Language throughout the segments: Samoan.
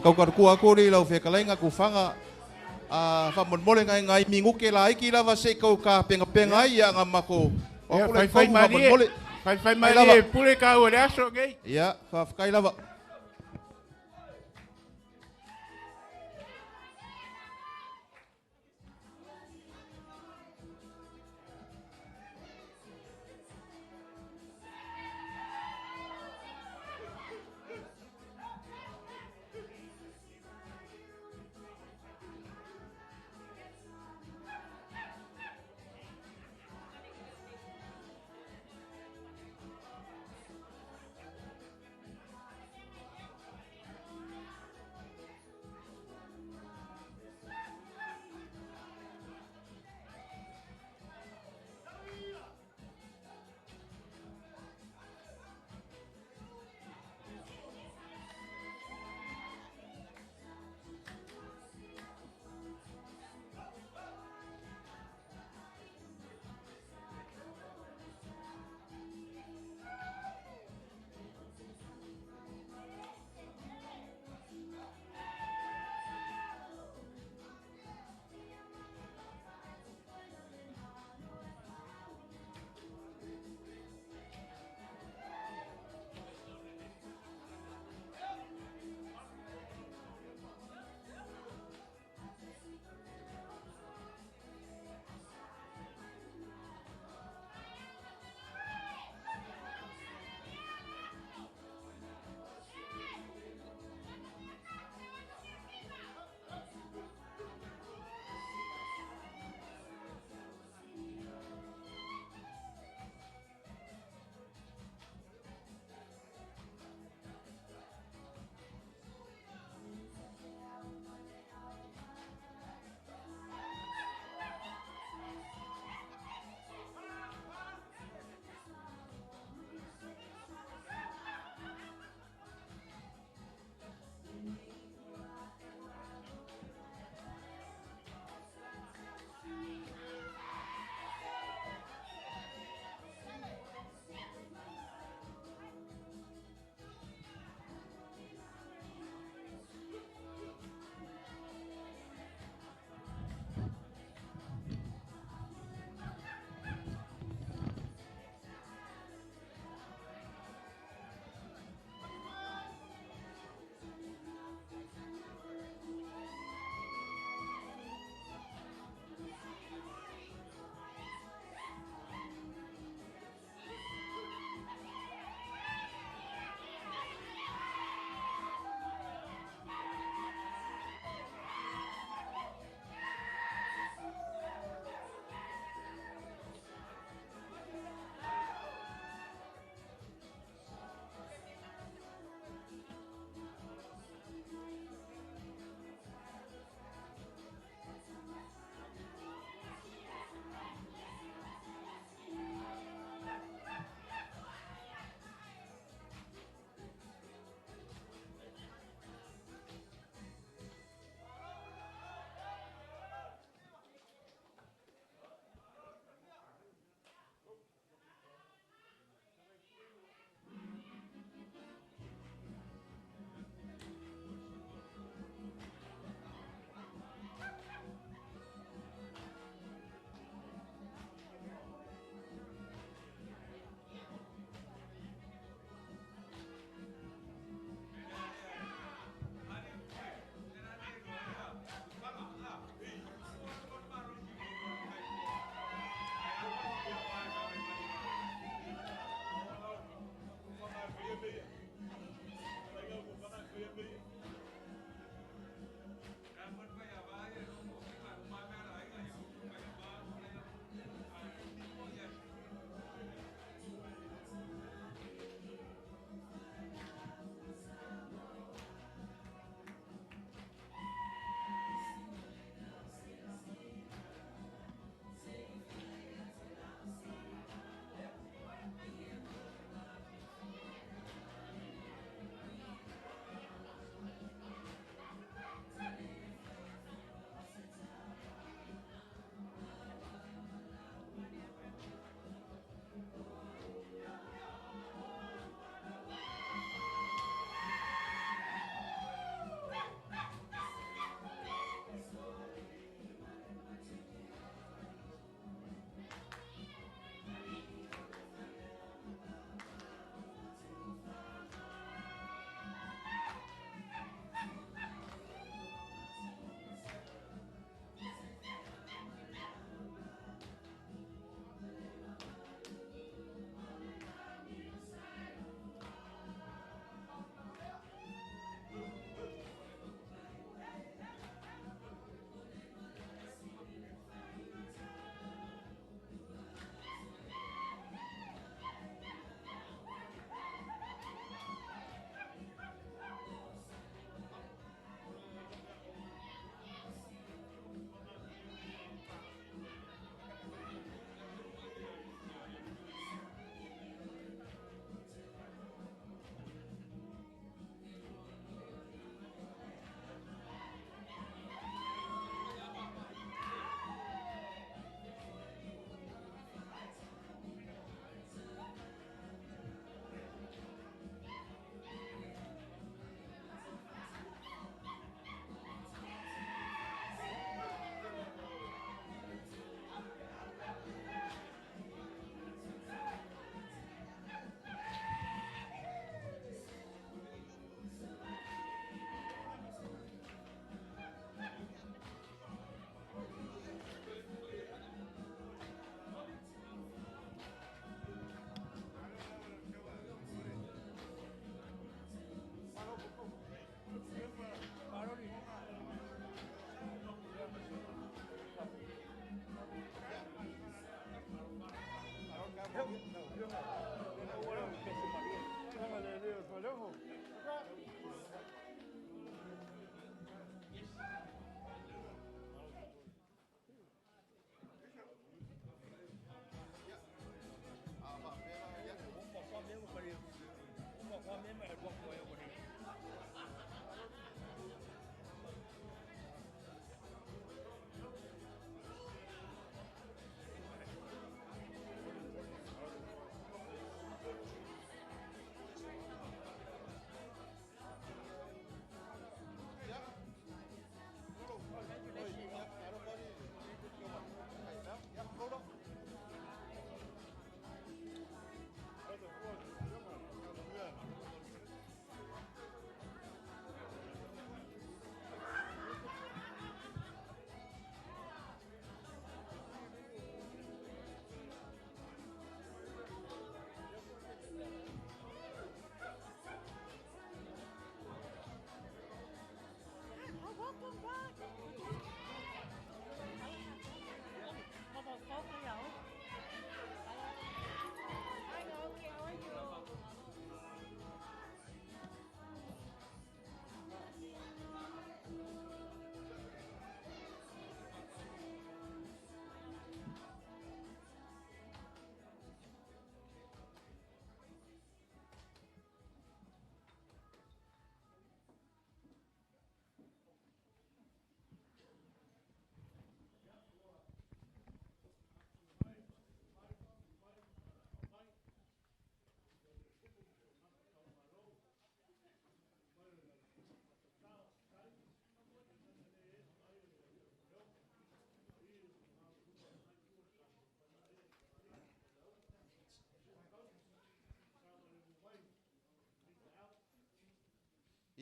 Taukatukua atu alii i lau fetalaiga Tufaga, faamolemole nai nai minute laiti lava se i tau tapenapena ai, ia ona matou o Ia atu lea i faifai totonu malie, faamolemole. faifai Faafetai malie lava. pule taua i le aso lenei. Ia, faafetai lava.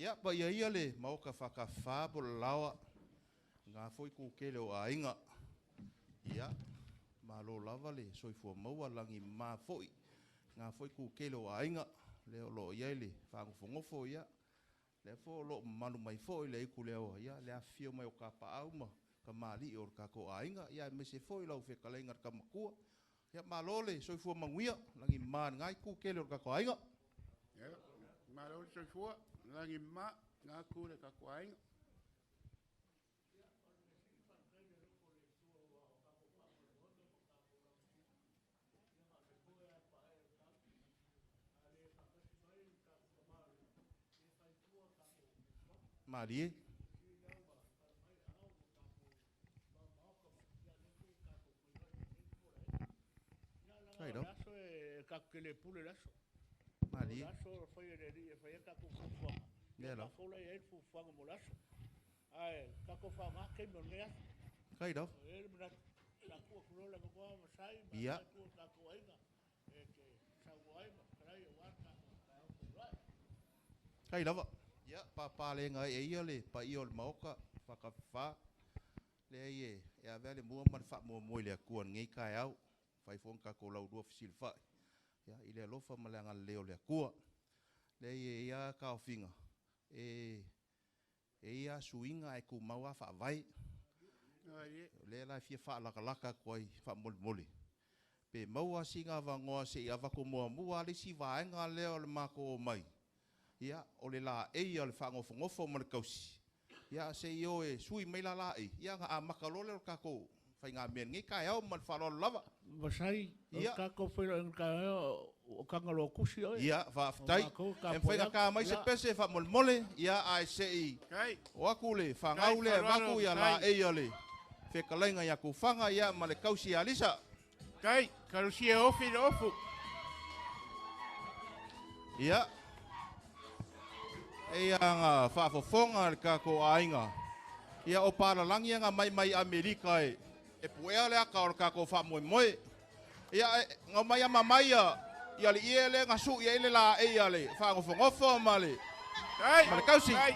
Ia pa ia ia le maoka whakawha po lawa ngā foi ku kele o aiga. Ia malo lava le soifua maua lagi ma foi ngā foi ku kele o aiga le o lo ia le whangofongofo ia le fo lo malu mai foi le iku leo ia le afio mai o ka paau ma ka mali o ka ko aiga ia me se foi lau whekalenga ka makua. Ia malo le soifua manguia lagi ma ngai ku kele o ka ko aiga. Ia malo le soifua lagi ma ngā kule ka ko aiga. Marie. Kai do. Aso e kakele pule laso. Marie. Laso fai le ri fai ka ku fuaga. Le la. Ka fola e fu fuaga mo laso. Ai ka ko fa ma ke mo ne. Kai do. E le na ku ku la ko ma sai ma Ia. ku ka ko ai na. E ke sa ai ma kai wa ka ka ko ra. Kai lava. Ia pa le ngai e ia le pa ia o le maoka whakawha le ai e e avea le mua ma le wha mua le akua ngei kai au whai fo ka ko lau rua fisili whai. Ia i le alofa ma le anga leo le akua. Le ai e ia ka ofinga e e ia suinga e ku maua wha vai. Le la fia wha laka laka koe wha mole mole. Pe maua singa vangoa se i avako mua mua le si vaenga leo le mako o mai. Ia, o le la e ia le whangofongofo ma le kausi. Ia, se i o e sui mai la la e. Ia, nga a makalole o kako whai ngā mea ngai kai au ma le whalolo lava. Vasai, o Ia. kako whairo e ngā o kangalo kusi oe. Ia, whaaftai. O mākou ka E mwhai poia. ka mai se Ia. pese wha mole. Ia, ai se i. Kai. O aku le, whangau le, Kai, vaku ia la kai. e ia le. Whekalainga ia ku whanga ia ma le kausi a Lisa. Kai, karusia ofi le ofu. Ia. E ia ngā whaafofonga le kako aiga. Ia o pālalangi ngā mai mai Amerika e. E puea le aka o le kako whaamoemoe. Ia e, ngā mai ama mai ia. Ia le ie le ngā su ia ile la e ia le whaangofongofo ma le. Kai. Ma le kausi. Kai.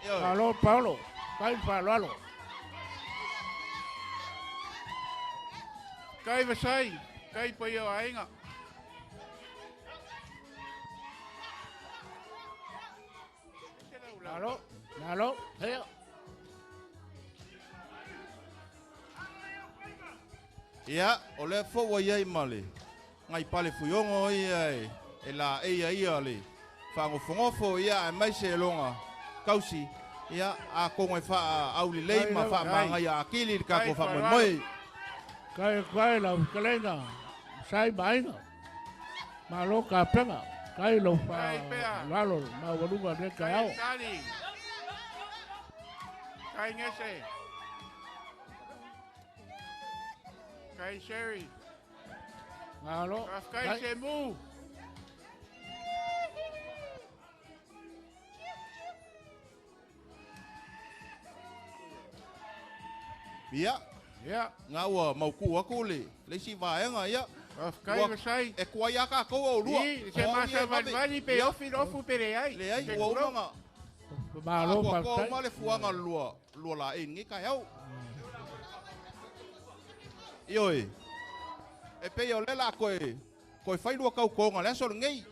Ia. Alo Paolo, kai whaloalo. Kai vasai, kai pa ia aiga. Alo, alo, hea. Ia, o le fo wa iai ma le. Ngai pale fuiongo ia e. E la e ia ia le. Whaangofongofo ia e mai se longa. Kausi. Ia, a kongo e wha au le lei ma wha Kai. maangai a akili le kako Kai, wha wha moe. Kai kai lau kalenga, sai mainga. Malo ka penga, kai lau wha Kai pea. lalo, ma walunga ne kai au. Kai tali. Kai ngese. Kai sherry. Malo. Kai semu. Ia. Ia. Ngā ua mauku aku le. Le si vaenga ia. Kai Ua- vasai. E kua ia ka kou au lua. I, se O masa ia vave. valvali pe Ia. ofi ofu pe le ai. Le ai, Se ua kuro. umanga. Malo Akua koa pa. uma le fuanga lua. Lua la e ngi kai au. Ioi. E pe o le la koe. Koe whai lua kau konga le aso le ngai.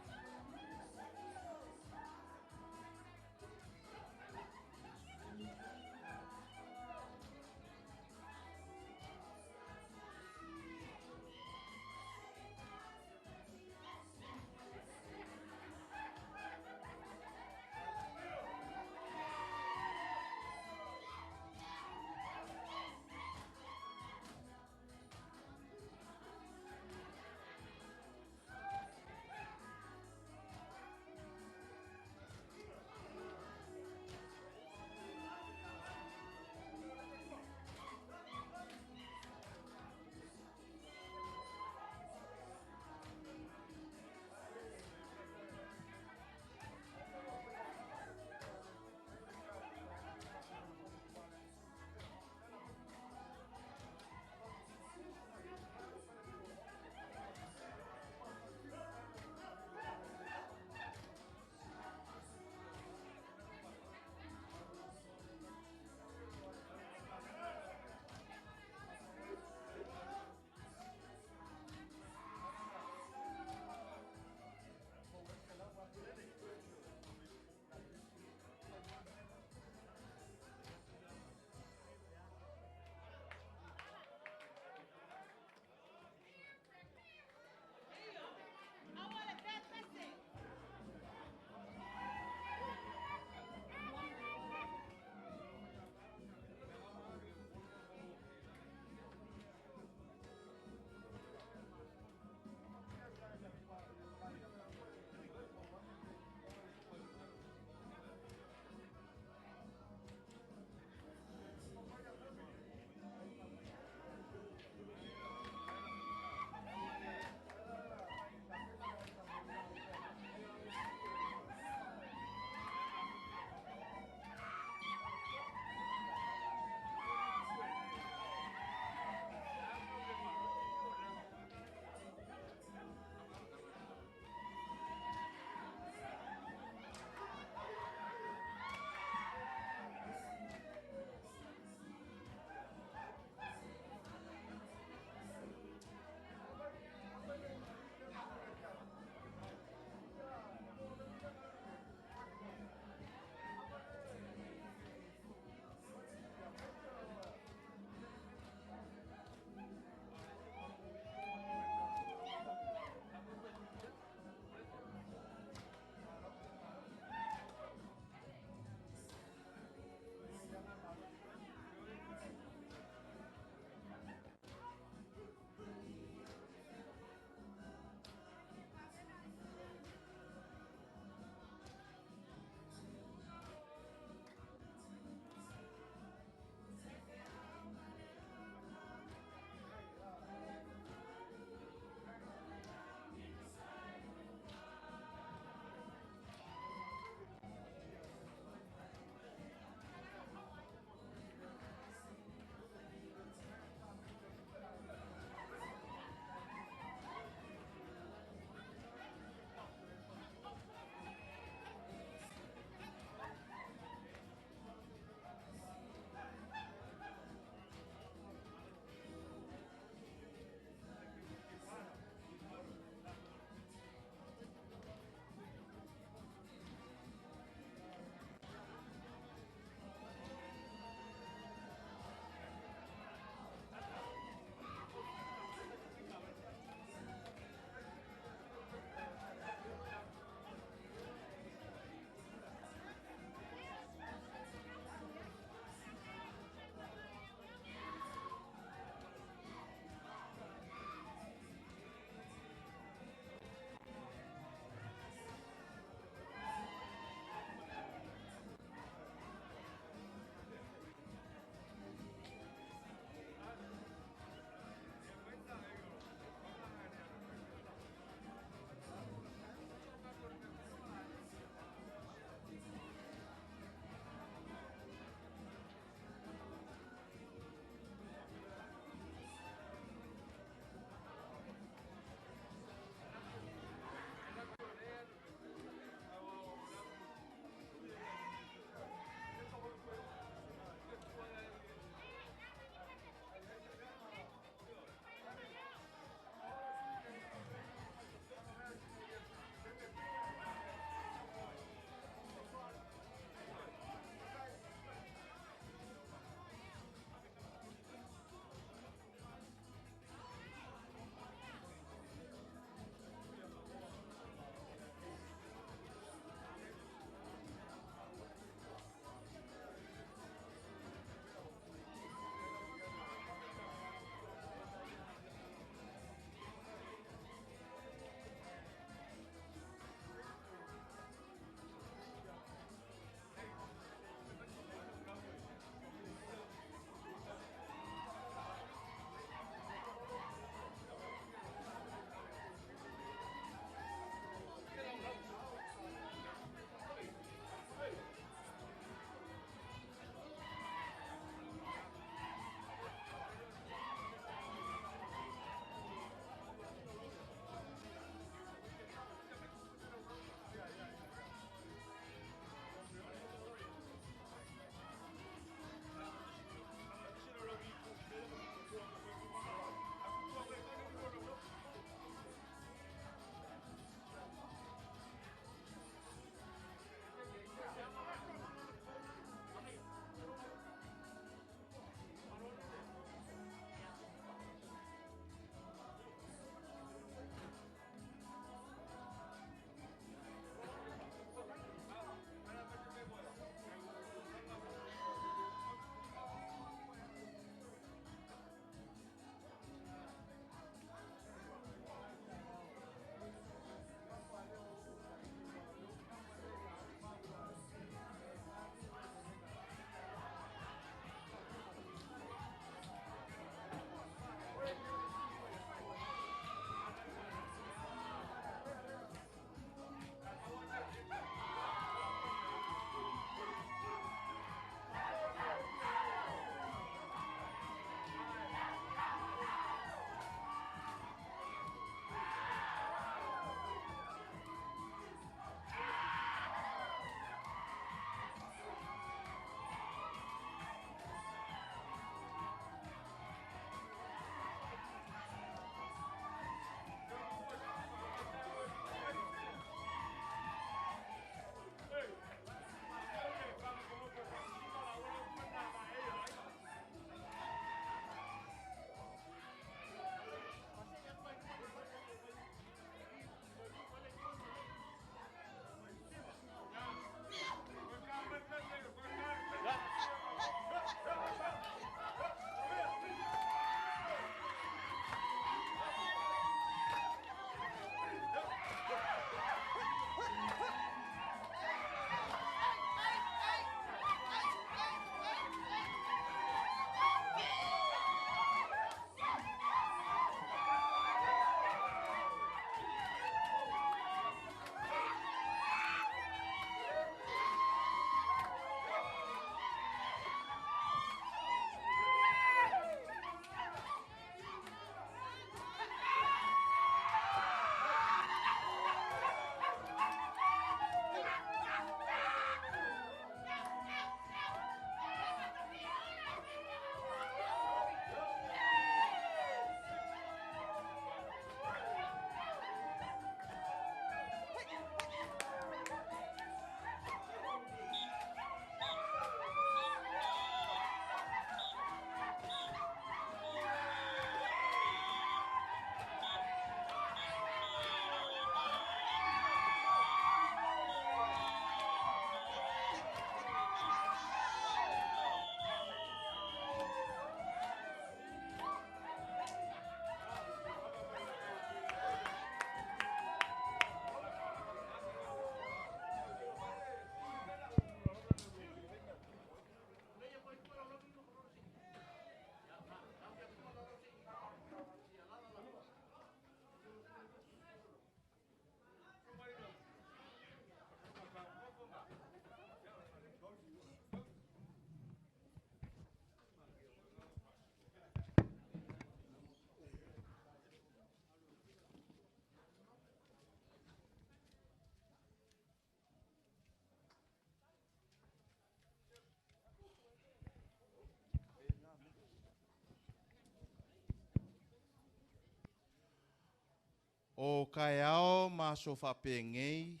O taeao ma aso faapenei,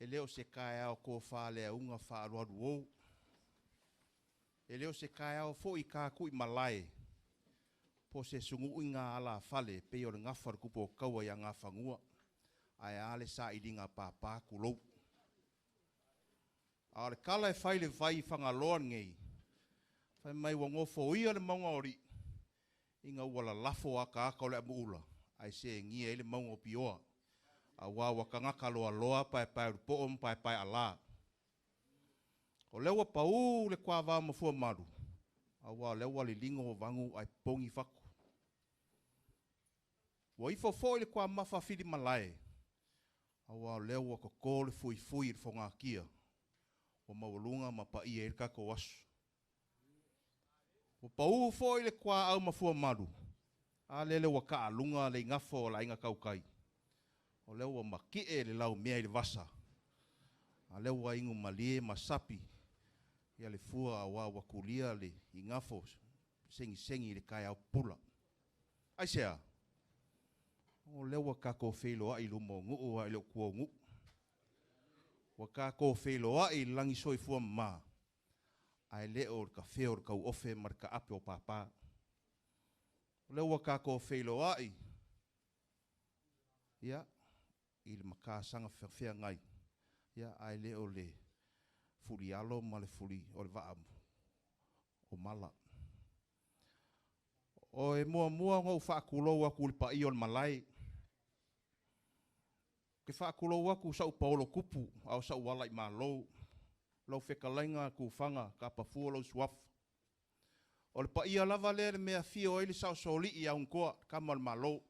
e le o se taeao tofa-le-auga faaalualuou, e le o se taeao foi tatuimalae po o se sunuuiga alafale e pei o le gafa o le tupu o taua ia Nafanua, ae a le sailiga papa tulou. A o le tala e fai i le vai i Fagaloa lenei, fai mai ua nofoia le mauga o Alii ina ua lalafo ataata o le amuula ae segia ai le mauga o Pioa, aua ua tagata loaloa paepaeulupo'o ma paepaeaalā. O lea ua paū le tuavao ma fuamalu, aua o lea ua liligo vanu ae pogi fatu. Ua ifo foi le tuamafa filimalae, aua o lea ua totō le fuifui i le fogatia, ua maualuga ma paia ai le tatou aso. Ua paū foi le tuaau ma fuamalu, a lele ua taaluga le igafo o le aiga tautai, o lea ua matie le laumea i le vasa, a lea ua inu malie ma sapi ia le fua aua ua tulia le igafo segisegi i le taeao pupula. Aisea? O lea ua tatou feiloai i luma o nuu ae le o tua o nuu. Ua tatou feiloai i le lagi soifua mama, ae le o le tafea o le tauofe ma le taape o papa. O lea ua tatou feiloai ia, i le matasaga feagai, ia, ae le o le fulialo ma le fuli o le vaa o mala. O e muamua ona ou faatulou atu i le paia o le malae. Ou te faatulou atu sau paolo tupu a o sau ala i malo. Lau fetalaiga Tufaga Kapafua lou suafa. O le paia lava lea le mea afio ai le Saosoalii ia Unutoa, le tama o le Malo.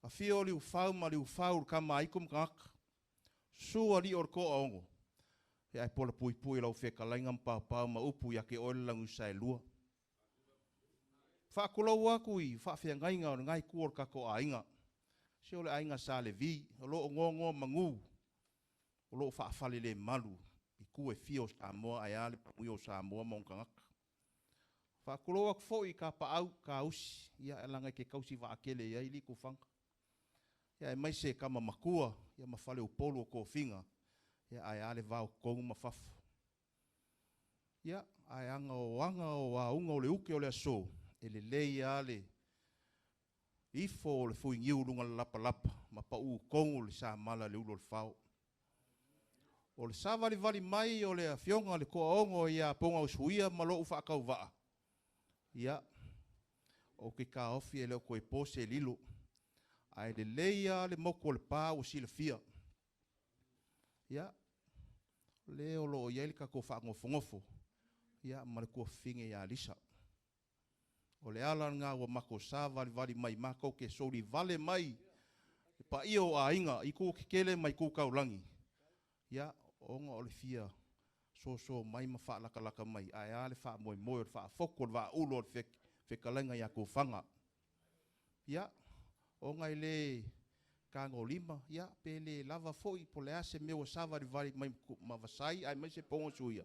Afio Liufau ma Liufau le tama a Aitu ma Tagata. Susu alii o le Toaono, ia ae pola puipui lau fetalaiga ma paopao ma upu ia te oe le Lagiusaelua. Faatulou atu i faafeagaiga o lena itu o le tatou aiga. Se o le aiga Sa Levi, o lo o nono manu, o lo o faafalelemalu i tu e fia o Samoa ae a le manuia o Samoa ma ona tagata. Faatulou atu foi i Kapaau, Kausi, ia e laga e te tausi vaatele i ai li tufaga. Ia aemaise tama matua, ia ma faleupolu o tofiga, ia ae a le vao totonu ma fafo. Ia, ae aga o aga o auga o le uke o le aso, e lelei lava le ifo o le fuiniu luga o le lapalapa ma pau tonu le samala i le ulu o le fao. O le savalivali mai o le afioga i le Toaono ia Pogausuia ma lou faatauvaa, ia, ou te taofi e le o toe po se lilo, ae lelei lava le motu o le pa ua silafia. Ia, o le o lo o i ai le tatou faanofonofo, ia, ma le tuafafine ia Lisa. O le ala lena ua matou savalivali mai matou te solivale mai le paia o aiga i itu tetele ma itu taulagi, ia, ona o le fia soso mai ma faalatalata mai, ae a le faamoemoe o le faafotu o le vaaulu o le fetalaiga ia Tufaga. Ia, ona e le tagolima, ia, pe le lava foi, po o le a se mea ua savalivali mai ma Vasai aemaise Pogausuia,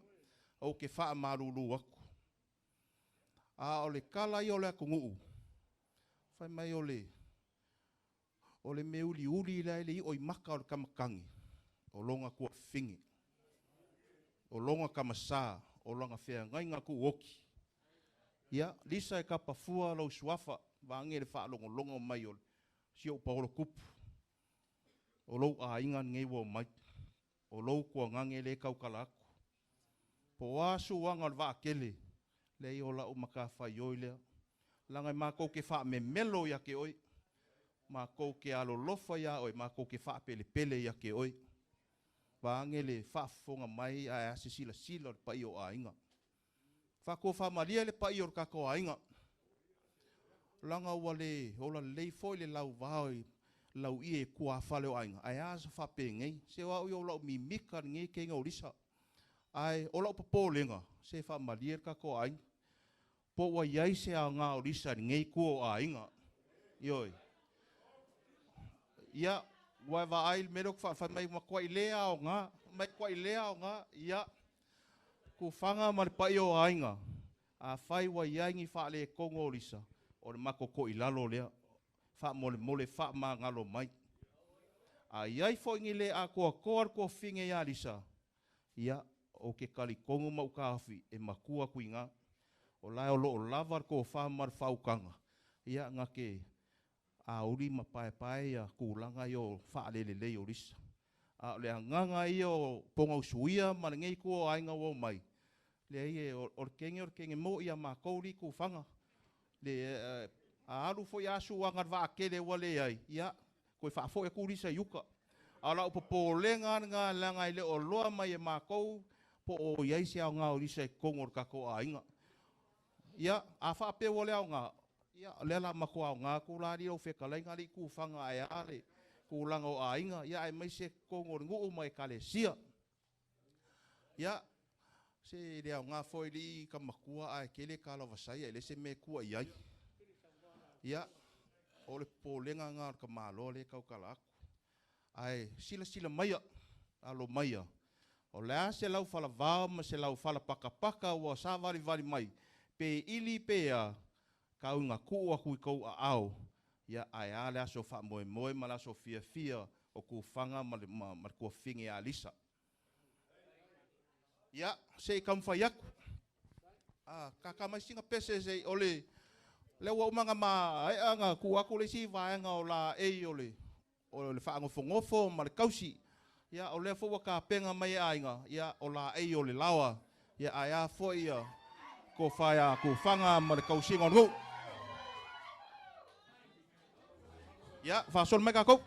ou te faamalulu atu. A o le tala ia o le atunuu, fai mai o le mea uliuli la e le i'o i maka o le kamatagi, o lona tuafafine, o lona kamasa, o lona feagaiga tuuoti. Ia, Lisa e kapafua lou suafa, vaage le faalogologo mai o si ou paolo tupu, o lou aiga lenei ua omai, o lou tuagage le tautala atu. Po o a suaga o le vaatele, leai o lau matafaioi lea. Leaga e matou te faamemelo ia te oe, matou te alolofa ia oe, matou te faapelepele ia te oe. Vaage le faafofoga mai ae a se silasila o le paia o aiga. Faatofaamalie le paia o le tatou aiga. Leaga ua le ola lelei foi le lauvao i lauie e tuafale o aiga, ae a sa faapenei. Se o au ia o lau mimika lenei keiga o Lisa. Ae o lau popolega, se faamalie le tatou aiga. Po ua i ai se aoga o Lisa i lenei tua o aiga. Ioe. Ia, ua e vaai le mea lea ou te faafai mai, matuai le aoga, matuai le aoga. Ia, Tufaga ma le paia o aiga, afai ua i ai ni faaletonu o Lisa, o le matou toilalo lea. Faamolemole faamagalo mai. A iai foi ni le atoatoa le tofiga ia Lisa, ia, o ke talitonu ma ou taofi e matua atu i ina. O lae o loo lava le tofa ma le faautaga, ia, na te auli ma paepae ia tulaga ia o faalelelei o Lisa. A o le agaga ia o Pogausuia ma lenei itu o aiga ua omai, leai e o le kege o le kege mo ia matou li tufaga. Le a alu foi asu aga le vaatele ua leai, ia, toe faafoi atu Lisa i uta. A o lau popolega lena leaga e le o iloa mai e matou po o i ai se aoga o Lisa i totonu o le tatou aiga. Ia, a faapea ua le aoga, ia, o lea la matua aoga atu la alii lau fetalaiga alii tufaga ae a le tulaga o aiga, ia aemaise totonu o le nuu ma ekalesia. Ia, se le aoga foi lii tamatua ae tele talavasai ae leai se mea e tua i ai. Ia, o le popolega lena o le tamaloa lea e tautala atu. Ae silasila maia, alo maia, o le a se laufalavao ma se laufala patapata ua savalivali mai, pe ili pe a, tau ina tuu atu i tou aao, ia, ae a le aso faamoemoe ma le aso fiafia o tufaga ma le tuafafine ia Lisa. Ia, se i taumafai atu. Tata mai sina pese se i, o le, lea ua uma ona maea ona tuu atu le isi vaega o laei o le faanofonofo ma le tausi. Ia, o lea foi ua tapena mai e aiga, ia, o laei o le laoa, ia, ae a foi ia tofa ia tufaga ma le tausiga o le nuu. Ia, faasolo mai tatou.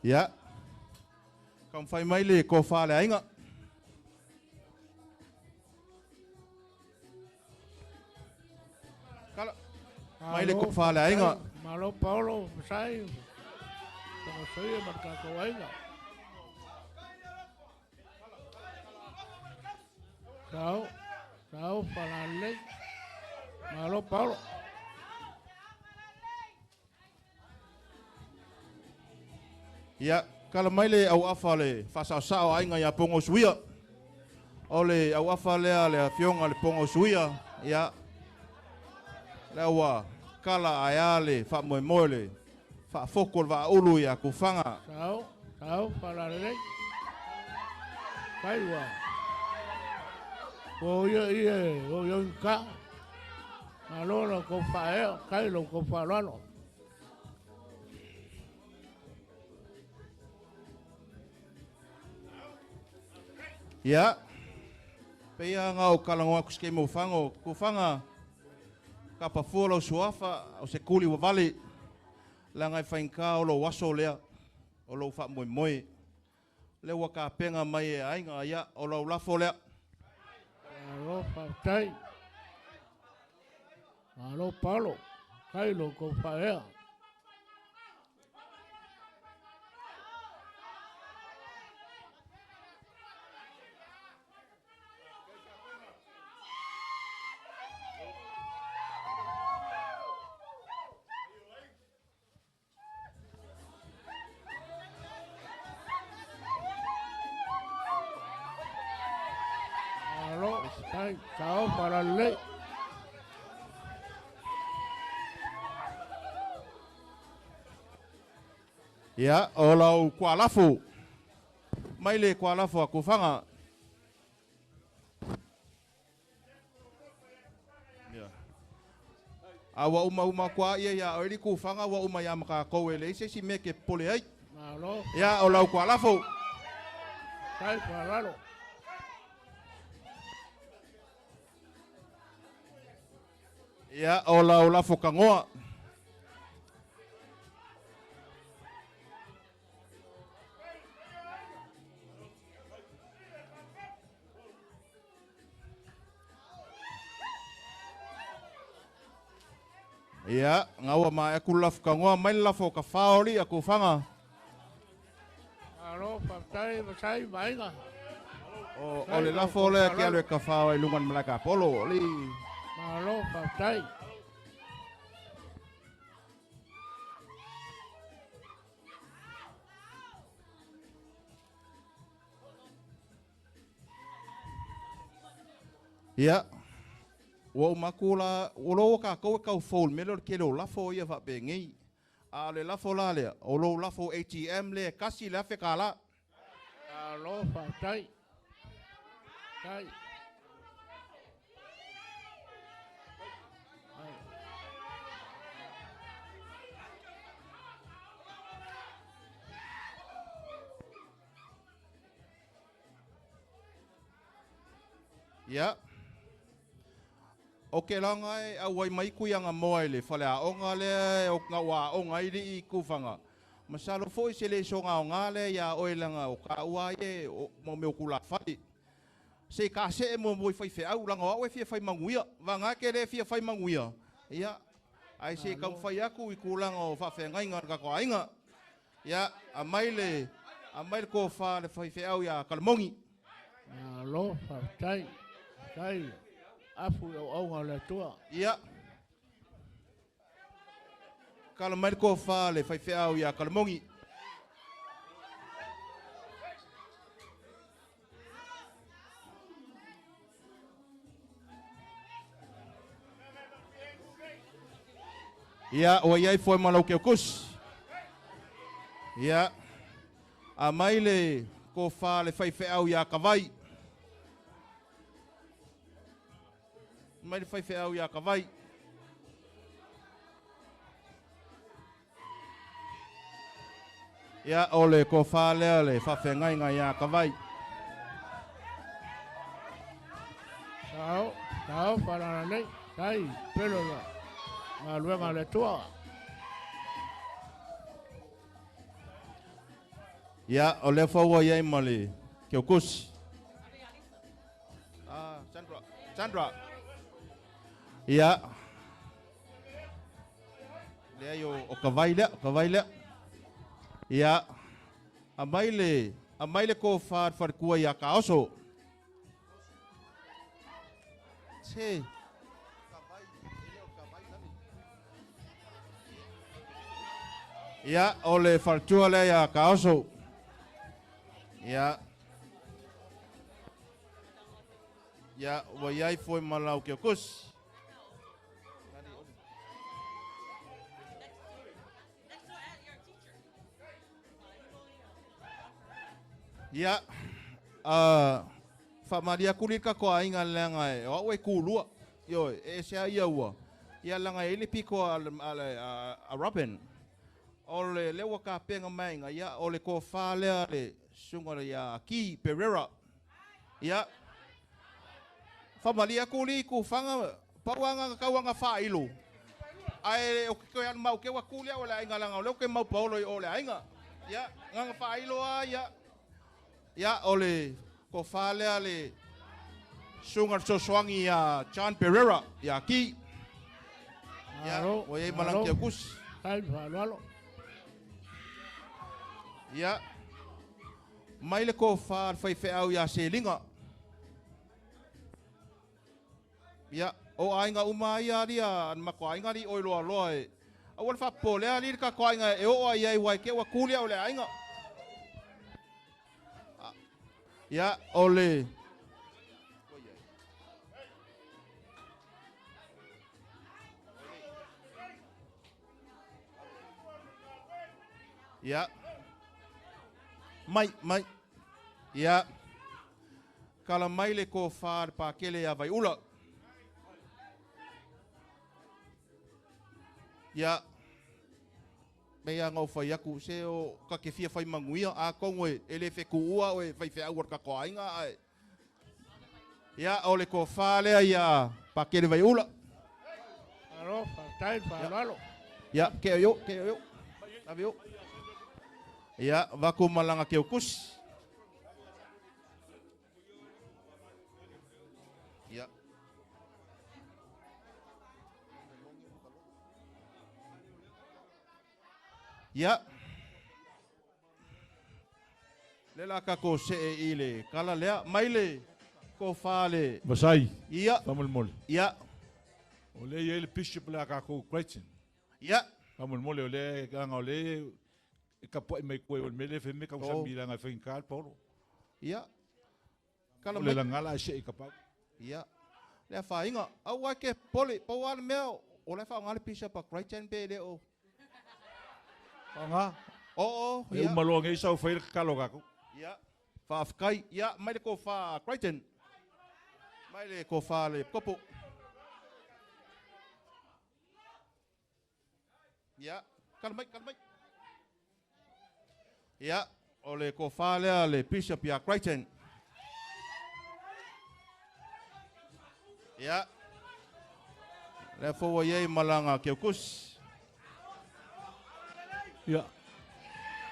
Ia, taumafai mai le tofa a le aiga. Kala mai le tofa a le aiga. Malo Paolo, Masai, Pogausuia ma le tatou aiga. Sao, sao, falalelei. Malo Paolo. Ia, kala mai le auafa le faasaosao aiga ia Pogausuia. O le auafa lea le afioga le Pogausuia, ia, lea ua kala ae a le faamoemoe le faafotu o le vaaulu ia tufaga. Sao, sao, falalelei. Kai ua. O ia ia, o ia ka. Malo la kou faaeo, kai lo kou faaaloalo. Ia, peia nga o kalangoa ku ske mo fango, tufaga kapa fua lau suafa, o se kuli ua vale, langa e whainga o lo waso lea, o lo wha moe. Le ua kapenga mai e aiga, ia, o lau lafo lea. Malo faafetai. Malo Paolo, kai lo kou faaea. Malo, kai, sao, falalelei. Ia, o lau kualafu. Mai le kualafu a kufanga. Ia. A ua uma uma kua ia ia o ili kufanga ua uma ia maka kou e le ise si me ke pole ai. Malo. Ia, o lau kualafu. Tai faalalo. Ia, o lau lafo kangoa. Ia, ngaua ma e aku lafo kangoa mai lafo ka whaoli aku whanga. Malo, faafetai Vasai ma Aiga. O le lafo lea ke alu e ka whao e lungan malaka polo. Li. Malo, faafetai. Ia, ua umakula, ua lo ka kau kau fold me lo ke lo lafo ia fa pe ngi. A le lafo la le, o lo lafo ATM le kasi le afe kala. Malo, faafetai. Tai. Ia. O ke langa e au ai mai kui anga moa i le whale a onga le o ngā wā onga i li i kufanga. Masalo foi se le songa o ngā le ia oe langa o ka ua e o mo meo kula whai. Se ka se e mo moi whai wheau langa o e fia whai manguia. Wa ngā ke le fia whai manguia. Ia, ai se kau whai aku i kulanga o whawhengai ngā kako ainga. Ia, a mai le ko wha le whai wheau ia kalamongi. Malo, faafetai. Tai. Afu o auga le Atua. Ia. Kala mai ko wha le whai wheau ia kalamongi. Ia, o iai foi malau ke kus. Ia. A mai le ko wha le whai wheau ia kawai. Mai le whai wheau ia kawai. Ia, o le ko wha lea le whawhengai ngā ia kawai. Sao, sao, whanana nei, tai, pelo la, ngā luenga le tua. Ia, o le whaua iai ma le keukusi. Ah, Sandra, Sandra. Ia. Lea i o kawai lea, o kawai lea. Ia. A mai le ko wha wharikua ia ka oso. Se. Ia, o le wharitua lea ia ka oso. Ia. Ia, ua iai foi malau ke kusi. Ia, wha maria kulika ko ainga leanga e, o au e kūlua. Io, e sea ia ua. Ia langa e ili piko a Robin. O le lewa ka penga mainga, ia, o le ko wha lea le sunga le ia Ki Pereira. Ia, wha maria kuli ku whanga, pauanga kauanga wha ilu. Ai, o ke koe anu mau ke wa kulia o le ainga langa, o leo ke mau paolo i o le ainga. Ia, nganga wha ilu a, ia. Ia, o le ko wha lea le sunga sosoangi ia John Pereira, ia Ki. Ia, o iei malang kia kusi. Tai whaalalo. Ia, mai le ko wha whai wheau ia Selinga. Ia, o ainga uma ia ria, an mako ainga ri oi loa loa e. Aua le whapo lea li ka ko ainga e o ai ai wai ke ua kulia o le ainga. Ia, o le Ia. Mai, mai. Ia. Kala mai le tofa le Pakele ia Vaiula. Ia. Pei lava ona ou fai atu, se o ta te fia fai manuia, atonu e le fetuua oe faifeau a le tatou aiga, ae ia, o le tofa lea ia Pakele Vaiula. Malo, faafetai le faaaloalo. Ia, ke o ke o ave o. Ia, vaku malanga ke ukusi. Ia. Ia. Le la kako se e i le kala lea. Mai le tofa le. Vasai, Ia. faamolemole. Ia. O lea e i ai le bishop le a tatou Crichton. Ia. Faamolemole o lea leaga o lea e tapuai mai kue o le mea lea e fai mai tausami leaga e faigata le paolo. Ia. Kala O le mai. lagala ae see i kapau. Ia. Le afaina. Aua ke pole. Pau lava le mea o la e faaaoga le bishop a Crichton pe le o. Faaaoga. Oo. E Ia. uma loa nei sau fai le tatalo a tatou. Ia. Faafetai. Ia, mai le tofa Crichton. Mai le tofa le Kopo. Ia, kala mai, kala mai. Ia, o le tofa lea le Bishop ia Crichton. Ia. Lea foi ua i ai malaga Keukusi. Ia.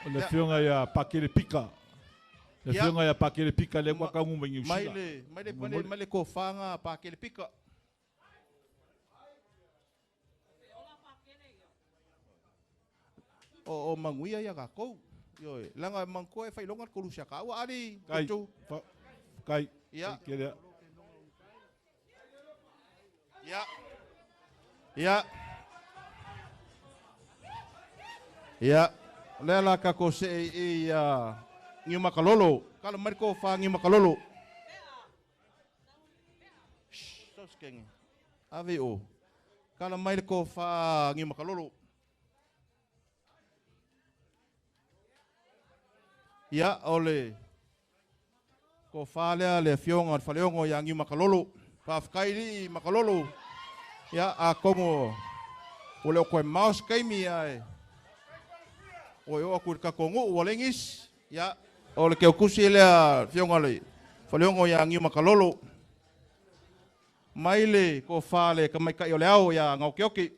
O le Ia. afioga ia Pakele Pika. Le Ia. afioga ia Pakele Pika lea ua taunuu mai Niu Mai Sila. le mai le mai le, Momoli. mai le tofaga Pakele Pika. O o manuia ia tatou. Ioe, leaga e manatua e faailoga le kolusi a kāua ali Kai. tutu. Fa, kai. Ia. Kele. Ia. Ia. Ia. O lea la tatou see i ia Niumakalolo. Kala mai le tofa Niumakalolo. Shh, saoskenge. Ave o. Kala mai le tofa Niumakalolo. Ia, o le tofa lea le afioga o le Faleogo ia Niumakalolo. Faafetai lii Makalolo. Ia, atonu ua le o toe mao se taimi ae ua oo atu i le tatou nuu ua leai nisi. Ia, o le keukusi lea afioga le Faleogo ia Niumakalolo. Mai le tofa le tamaitai o le ao ia Gaokeoke.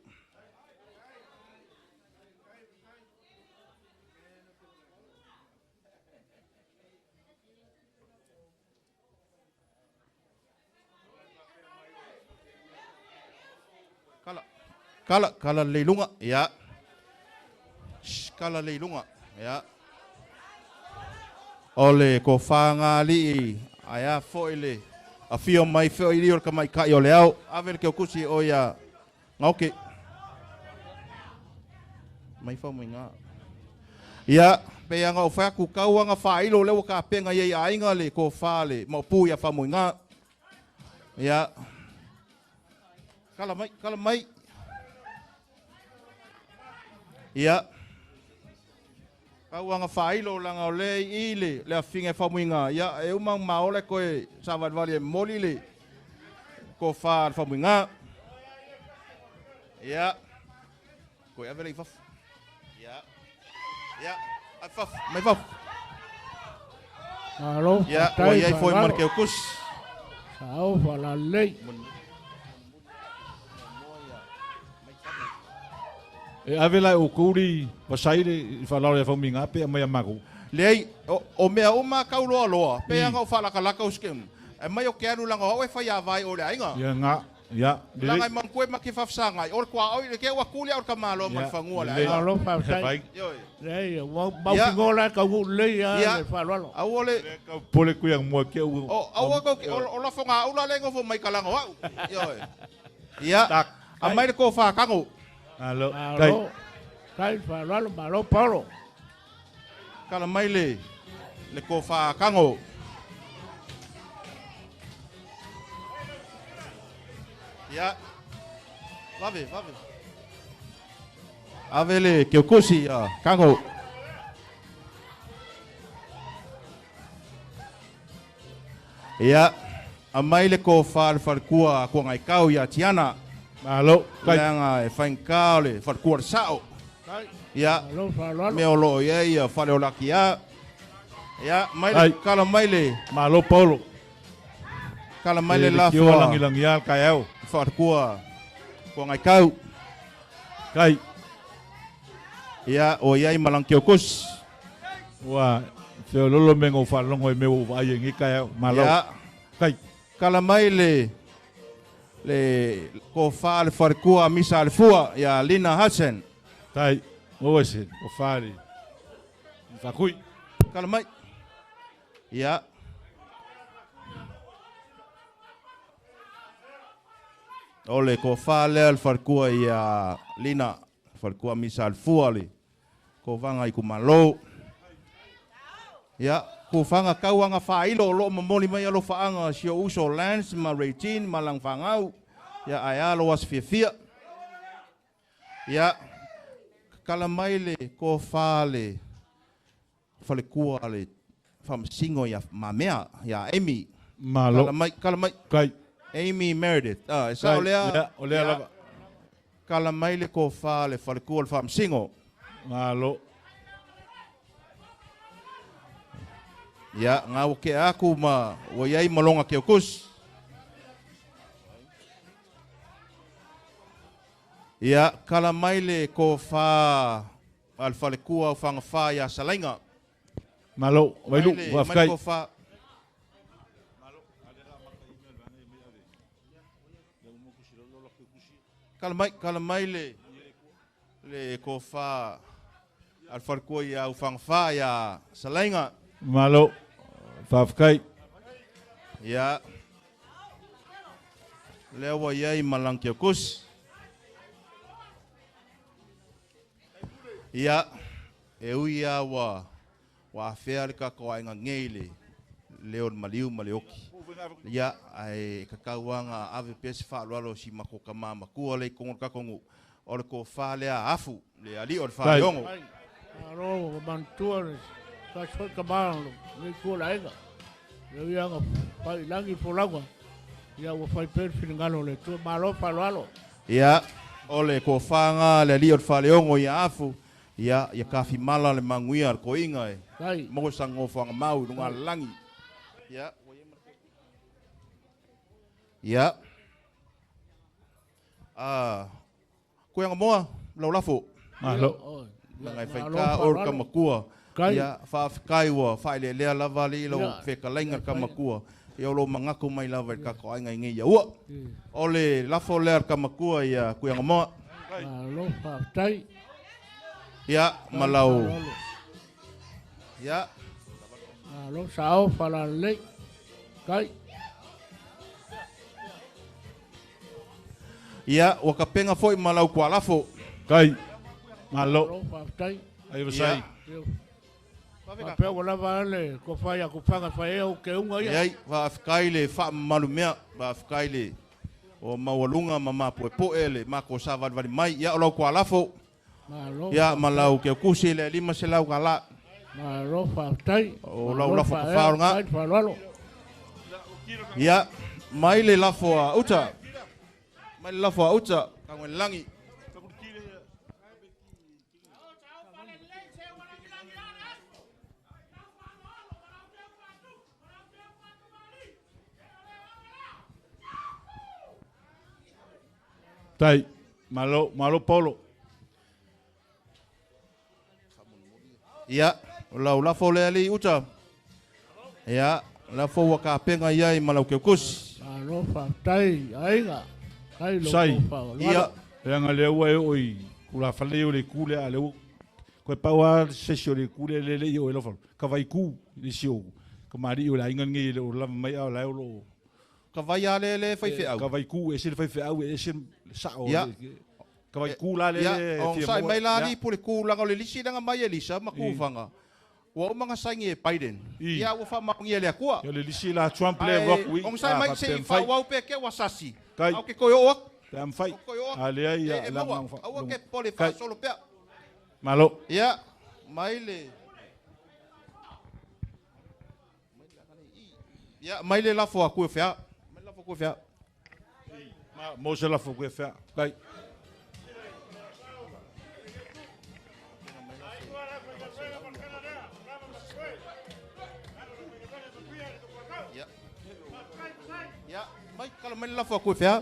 Kala, kala, kala lelei i luga. Ia. Shh, kala lelei i luga. Ia. O le tofaga alii, ae a foi le afio mai foi i o le tamaitai o le ao. Ave le keukusi o ia Gaoke. Mai fau mai ngā. Ia, pe anga o whai aku kauanga whailo lewa ka penga ia i aiga le tofa le maupu ia Famuiga. Ia. Kala mai, kala mai. Ia. Kauanga whailo langa o le i le le afinga e Famuiga. Ia, e uma maole koe savalivali e moli le tofa le Famuiga. Ia. Koe ave le i fafo. Ia. Ia. Ai fafo, mai fafo. Malo, Ia, ua faafetai i ai foi ma le faaaloalo. keukusi. Sao faalalelei. E ave la e outou le vasai le faaaloalo ia Faumuiga pe aumai a matou. Leai, o, o mea uma kau loa loa, pe anga o faalakalaka o skem. E mai o ke alu langa o e fai a vai o le aiga. Ia nga, ia, Langa lelei. e manatua e ma ke faafesagai. O le kua oi le ke ua kuli au le kamalo ma le Ia, fagua le lelei. aiga. Malo faafetai. Vai. Ioe. Leai, ua mautinoa la e taunuu lelei lava Ia. le faaaloalo. Aua le Kau pole kui ang mua ke u. o aua kau ke o, o lafoga ula le ngofo mai kalanga o au. Ioe. Ia. Tak. A mai le tofa kango. Alo. Kai. Malo, faafetai le faaaloalo, malo Paolo. Kala mai le le tofa kango. Ia. Vave, vave. Ave le keukusi ia kango. Ia, aumai le tofa a le falekua a Kuagaikau ia Tiana. Malo. Tai. Leaga e faigata o le falekua o le sao. Ia, Malo faaaloalo. mea o lo o i ai ia Faleolakia. Ia, mai le Ai. kala mai le Malo Paulo. kala mai le E le lafo tioa a langilangia le taeao. falekua Kuagaikau. Tai. Ia, o i ai Malangkiokusi. Ua feololo mea o faalogo i mea ua ou vaai ai i lenei taeao. Malo. Ia, Tai. kala mai le le tofa a le falekua a Misa Alefua ia Lina Hudson. Tai. Maua se tofa le faakui. Kala mai. Ia. O le tofa lea le falekua ia Lina, falekua Misa Alefua le kovaga i kumalo. Ia, kufaga tauaga faailo o loo momoli mai alofaaga si o uso Lance ma Regine ma Langafagau. Ia, ae alo aso fiafia. Ia, kala mai le tofa le falekua le faamasino ia Mamea, ia Amy. Malo. Kala mai, kala mai. Tai. Amy Meredith. Ah, e sao Tai. lea. Ia, o lea Ia, lava. kala mai le tofa le falekua le faamasino. Malo. Ia, ngā ke aku ma ua iai malonga ke okusi. Ia, kala mai le tofa a le falekua o Fagafā ia Salaina. Malo. Mai Vailu. le, mai le Faafetai. tofa. Kala mai le tofa a le falekua ia Ufagafā ia Salaina. Malo. Faafetai. Ia, lea ua iai Malangkiokusi. Ia, e ui a ua ua afea le tatou aiga nei le leo o le maliu ma le oki. Ia, ae kakauaga ave pea se faaaloalo si matou tamā matua le i totonu o le tatou nuu. O le tofa lea a afu, le alii o le Tai. faaleogo. Ai, malo ua manatua le tasi foi tamā o lenei itu o le aiga. Le uiaga faailagi le folauga, ia ua fai pea le finagalo o le Atua. Malo faaaloalo. Ia, o le tofaga le alii o le faaleogo ia afu, ia, ia kafimala le manuia le koiga e Tai. maua sagofoaga mau i luga lalagi. Ia, ia, ah, koe moa, lau lafo. Malo. Oi, ia, Ngai malo whaika o ka faaaloalo. makua. Kai. Ia, whaafekai ua, whaelelea lava li lau Ia. whekalainga ka makua. Ia o lo mangako mai lava i kako ainga i ngai ia ua. O le lafo lea ka makua ia kuianga moa. Malo faafetai. Ia, malau. Faaaloalo. Ia, Malo sao faalalelei. Kai. ia, ua kapenga foi malau kua lafo. Tai. Malo. Malo faafetai. Ai vasai. Ia. Faapea ua lava le tofa ia kufaga fai ai au keuga ia. Iai, whaafekai le whaamamalu mea, whaafekai le o maualuga ma mapoepoe le mako sa valivali mai. Ia, o lau kua lafo. Malo. Ia, malau ke kusi le lima se lau ka la. Malo faafetai. O lau lafo ka whaoranga. Faafetai faaaloalo. Ia, mai le lafo a uta. Mai le lafo a uta, ka langi. Tai. Malo, malo Paulo. Ia, o lau lafo le ali uta. Ia, lafo ua ka penga ia i malau ke kusi. Malo faafetai aiga. Kai lo Sai. faaaloalo. Ia, Leaga lea ua e oo i tulafale o le ku lea a le ua koe pau a se isi o le ku lea le le i o e lau ka vaiku le isi o kamali'i o le aiga lenei e le o lava mai a o lae o loo ka vai a le le whai wheau. Ka vaiku e ese le faifeau e ese le sao Ia. ka vaiku la le Ia, le o fia sai maua. mai la Ia. li pule ku langa o le lisi langa mai e lisa ma ku whanga. Ua umanga saingi e Biden. I. Ia, ua wha maungia le akua. Ia le lisi la Trump le rock wi Ong sai mai se i fai wha wau pe ke wa sasi. Kai. Au ke koe o aku. Pe am fai. Au koe o aku. A lea ia E, e la maua. mang fa- Aua ke pole Kai. wha solo pea. Malo. Ia, mai le. Ia, mai le lafo a kue fea. Mai le lafo a kue fea. Ma mo se lafo kue fea. Kai. Ia. Ia, mai kala mai le lafo a kue fea.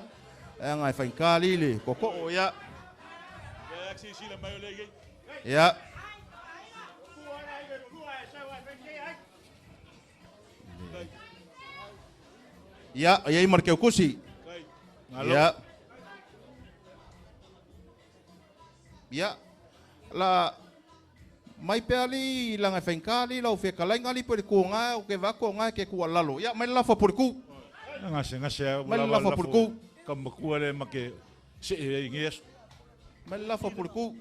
E ngai whainkali le koko ia. Ia. Ia, ia i markeu kusi. Ia. Ia. La mai peali la ngai whainkali lau whekalainga li pere ku ngā o ke vako ngā ke ku alalo. Ia, mai le lafo pure ku. Ngase ngase Mai le lafo pure ku. Ka makua le make se e ngi aso. Mai le lafo pure ku.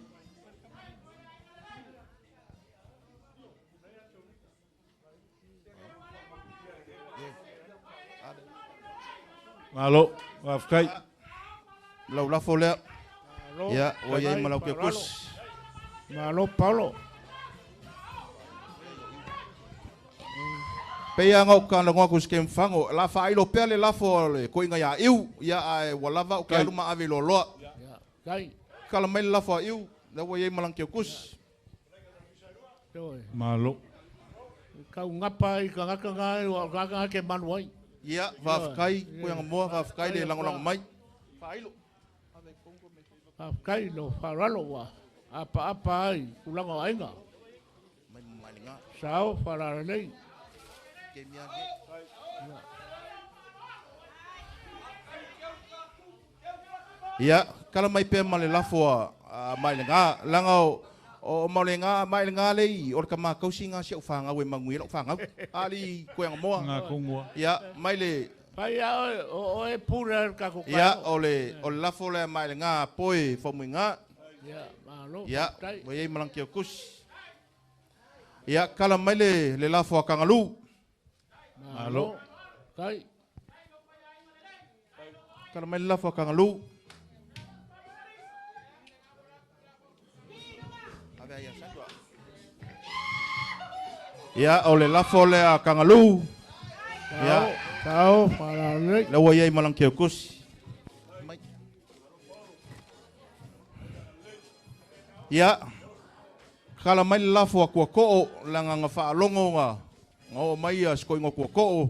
Malo, wafkai. Lau lafo lea. Malo, Ia, ua iai ma lau ke faaaloalo. kusi. Malo Paulo. Peia ngau ka longo ku skem fango la fa ilo pea le lafo le ko inga ia iu ia ai wa lava o ke alu ma ave lo loa. Ia, kai. Kala mai le lafo a iu la ua iai malang ke kus. Toi. Malo. Kau ngapa i ka ngaka ngai wa ngaka ngai ke manu ai. Ia wafkai ko yang moa wafkai le lango lango mai. Fa ilo. Kai lo faaaloalo ua apaapa ai tulaga o aiga. Mai mai nga. Sao faalalelei. Ke mia ge. Ia kala mai pe ma le lafo a mai le nga langa o mau le nga mai le nga le i o le ka makausi nga si au whangau e mangui lau whangau. Ali koe ang moa. Ngā kongua. Ia mai le Pai a oe, o oe pure le kako ia o le lafo le mai le nga poe fomui nga. Ia, malo, Ia faafetai. ua iai malang kia kus. Ia kala mai le lafo a kangalu. Malo. Kai. Kala mai le lafo a kangalu. Ia o le lafo le a kangalu. Ia. Sao, faalalelei. La ua iai malang kia kus. Ia, kala mai le lafo a kua ko'o, langa nga whaalongo nga, nga o mai a siko ingo kua ko'o,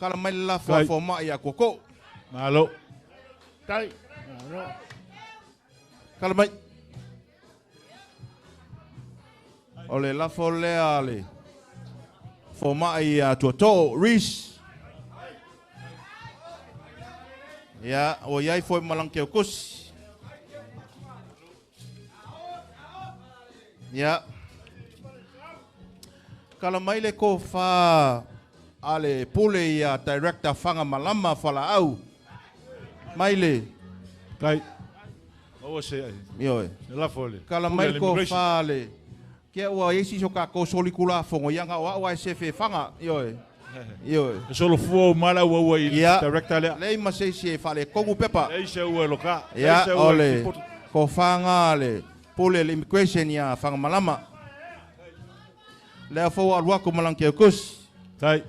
kala mai le lafo a Kai. fōma'i a kua ko'o. Malo. Tai. Malo. Kala mai. O le lafo lea le fōma'i a tuato'o, Reese. Ia, o iai foi malang keo kus. Ia. Kala mai le ko wha a le pule ia director whanga malama whala au. Mai le. Kai. Maua se ai. Ioe. Se lafo le. Kala Pule mai le ko immigration. wha le. Kia ua isi so ka ko soli kula fongo ia ngā wa se fe whanga. Ioe. Ioe. E solo fua o mala ua ua i Ia. director lea. Lei ma se se whale kongu pepa. Lei se ua loka. Lei Ia se ua o le i poto. ko whanga le pule le immigration ia whanga malama. Lea fau alu aku malang kia kus. Tai.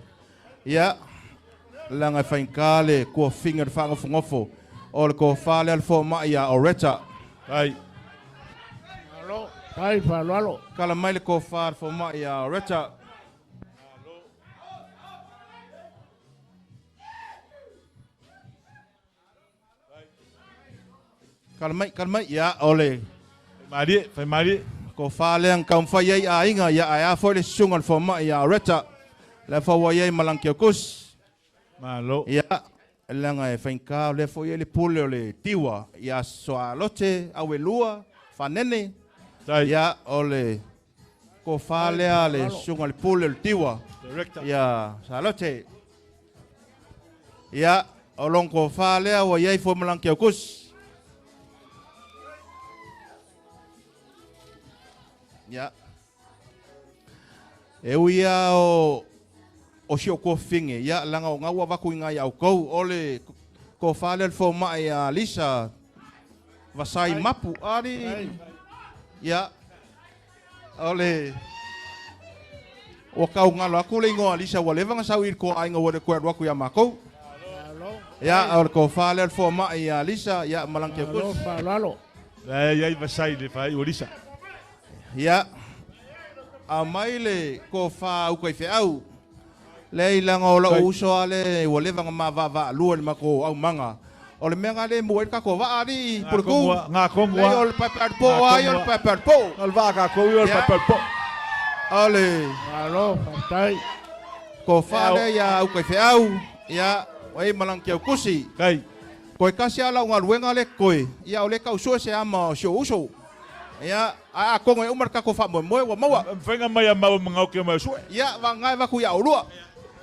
Ia, langa whainka le kua finger whanga fungofo. O le ko whale al fo mai ia Oreta. Tai. Malo. Tai faaaloalo. Kala mai le ko whale fo mai ia Oreta. Kala mai, kala mai, ia, o le. Marie, whai marie. Ko whale ang kaumwhai ai a inga, ia ai a fo le sunga le fo mai ia Oreta. Le fo wa iai malang kia kus. Malo. Ia, langa e whainka, le fo ia le pule o le tiwa. Ia soa lote, awe lua, whanene. Tai. Ia, o le ko whalea le sunga le pule o le tiwa. Director. Ia, sa lote. Ia, o long ko whalea wa iai fo malang kia kus. Ia. E uia o si o kua finge, ia langa o ngā waku i ngā iau kou, o le ko whale le fō mai a Lisa, Vasai Mapu, ari, ia, o le, Ua kaugalo aku le igoa Alisa ua leva ona sau i le toaaiga ua le toe alu atu iā makou. Ia o le tofā lea o le foama'i iā Alisa ia ma lana Malo keukusi. faaaloalo. La ia i vasai le fai o Lisa. Ia aumai le tofā uka i feau lea i laga o la'u uso a le ua leva ona mavaavaalua i le matou aumaga o le mea ga lē mua ai le tatou vaa alii puleku Ngā kongu lea o le paepaealipo'o a ia o le paepaealipo'o. O le vaa ka kou o le Ia. paepaealipo'o. O le Malo faafetai. tofā lea iā uka i feau ia ai ma lana keukusi. Kai. Toe kasi a lau galuega le koe ia o le tausu'e se ama o si ou uso ia ae atogo e uma le tatou faamoemoe ua maua. Mawhainga mai a mau mangau ke mai sue. Ia vagae vaku ia olua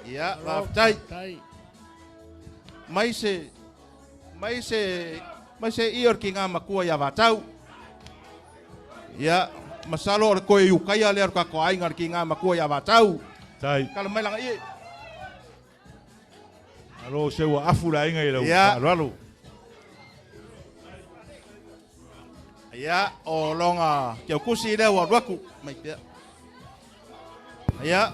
ia faafetai. Faafetai. Mai se mai se mai se i o le kiga makua iā vatau ia masalo o le toe iukaia lea o le tatou aiga le kiga makua iā vatau. Tai. Kala mai laga ie. Alo se ua afu la inga i lau Ia. alo. Ia o loga keukusi lea ua alu atu mai pea. Ia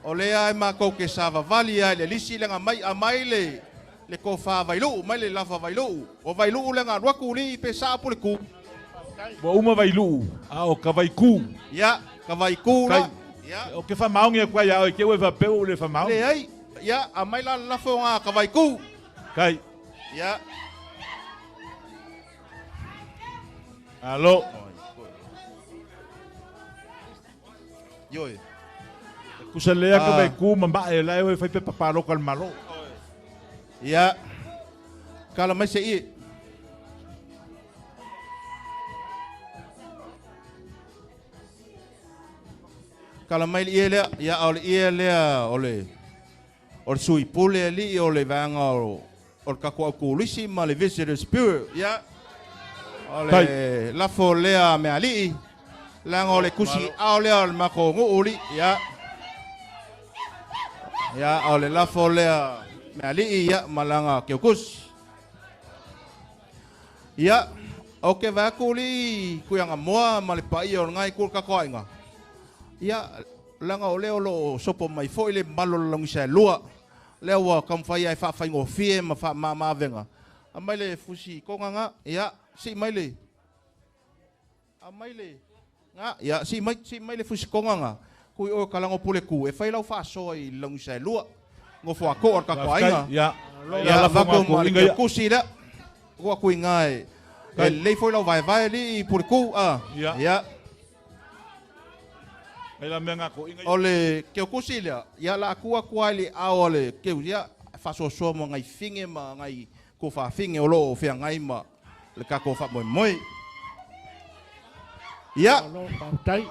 o lea e makou ke savavali ai le lisi lega mai amai le le kofā vailu'u mai le lafa vailu'u o vailu'u lega alu atu lii pe sa'a pule ku. Ua uma vai luu, a o ka vai ku. Ia ka vaikū la Kai. ia. O ke whamaongi a kwa ia oi ke ue whapeu o le whamaongi. Leai ia amai la le lafoga ka vaikū. Kai. Ia. Alo. Ioe. Kusa lea ka Ah. vai ku ma mae la e whai pe papaloka le malo. Ia kala mai se ie. Kala mai le ie lea ia o le ie lea o le o le sui pule ali'i o le vaega o o le tatou aukulisi ma le visitors bureau ia o le lafo lea meali'i laga o le kusi ao lea o le makou nu'u li'i ia ia o le lafo lea meali'i ia ma laga keukusi ia o ke vae atu li'i kuiagamoa ma le paia o legai ku le tatou aiga ia laga o lea o loo sopo mai fo'i le malo o le lagisa e lua lea ua taumafai ai faafaigofie ma faamāmā avega aumai le fusi toga ia sii mai le aumai le ga ia sii mai sii mai le fusi toga ga kui oe kalago pule ku e fai lau faasoa i le lagisa e lua gofo ako'o o le tatou aiga. Ia. Ia la vako whanga ma le ko inga ia. kusi lea ua kuiga e e lelei foi lau vaevae alii pule ku a Ia. ia. Ai la mea ngā ko inga ia. O le keukusi lea ia la aku aku ai le ao a le keu ia faasoasoa ma gai fige ma gai kofafige o loo feagai ma le tatou faamoemoe ia. Malo faafetai.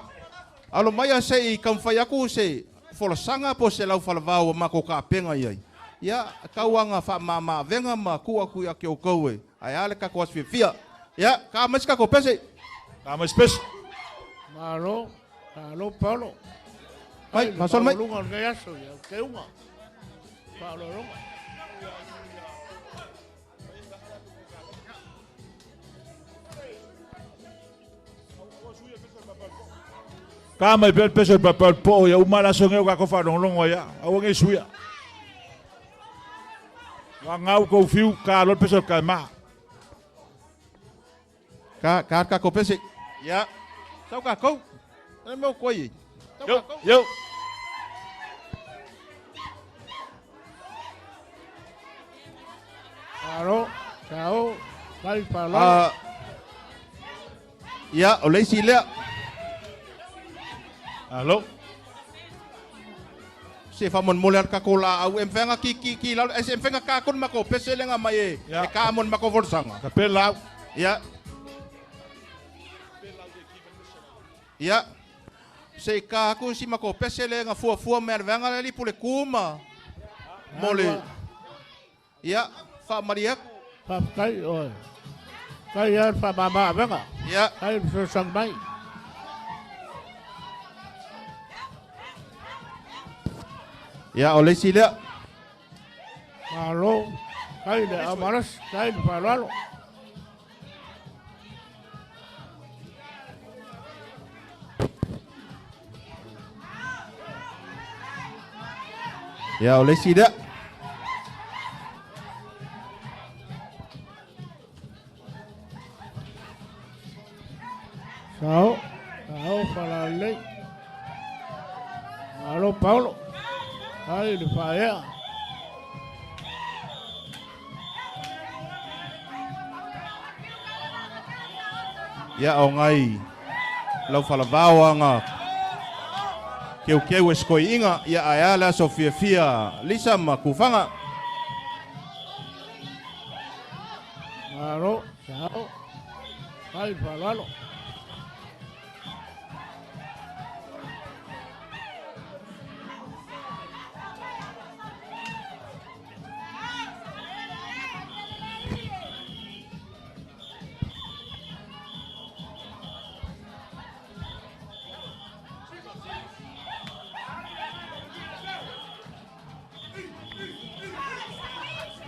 Alo mai a se'i taumafai atu se folasaga po o se laufalavao ua matou kapega iai ia tauaga faamāmā avega ma tuu atu ia te outou e ae a le tatou aso fiafia ia ka mai se tatou pese. Ka mai spes. Malo malo Paolo. Mai faasolo mai. Luga o lenei aso ia teuga. Faaaloaloga. Ka mai pe peso paepaealipo'o ia uma le aso gei o kakou faalogologo ai a aua nei suia. Ua gau kou fiu ka alo le peso le kaema'a. Ka ka le tatou pese ia sau kakou e mea o koe ai sau Yo, kakou. yo. Malo sao mai faaaloalo. Ah, ia o le isi lea. Alo. Se faamolemole a le takou laau e mafai ki ki ki lalo e se mafai ka kona makou pese lega mai e Ia. e ka mo le makou folasaga. Ka pe lau. Ia ia se i ka aku si makou pese lega fuafua mea le vaega lea lipu le ku ma mo le ia faamalie aku. Faafetai oe. Kai ia le faamāmā avega. Ia. Kai le fesoasoani mai. Ia o le isi lea. Malo kai le aumalasi kai le faaaloalo. Ia, o le isi lea. Sao, sao falalei. Malo Paulo. Ai le faea. Ia o ngai lau falavao anga keukeu e skoiinga ia ae le aso fiafia Lisa ma Kufanga. Malo, sao. Ai falalo.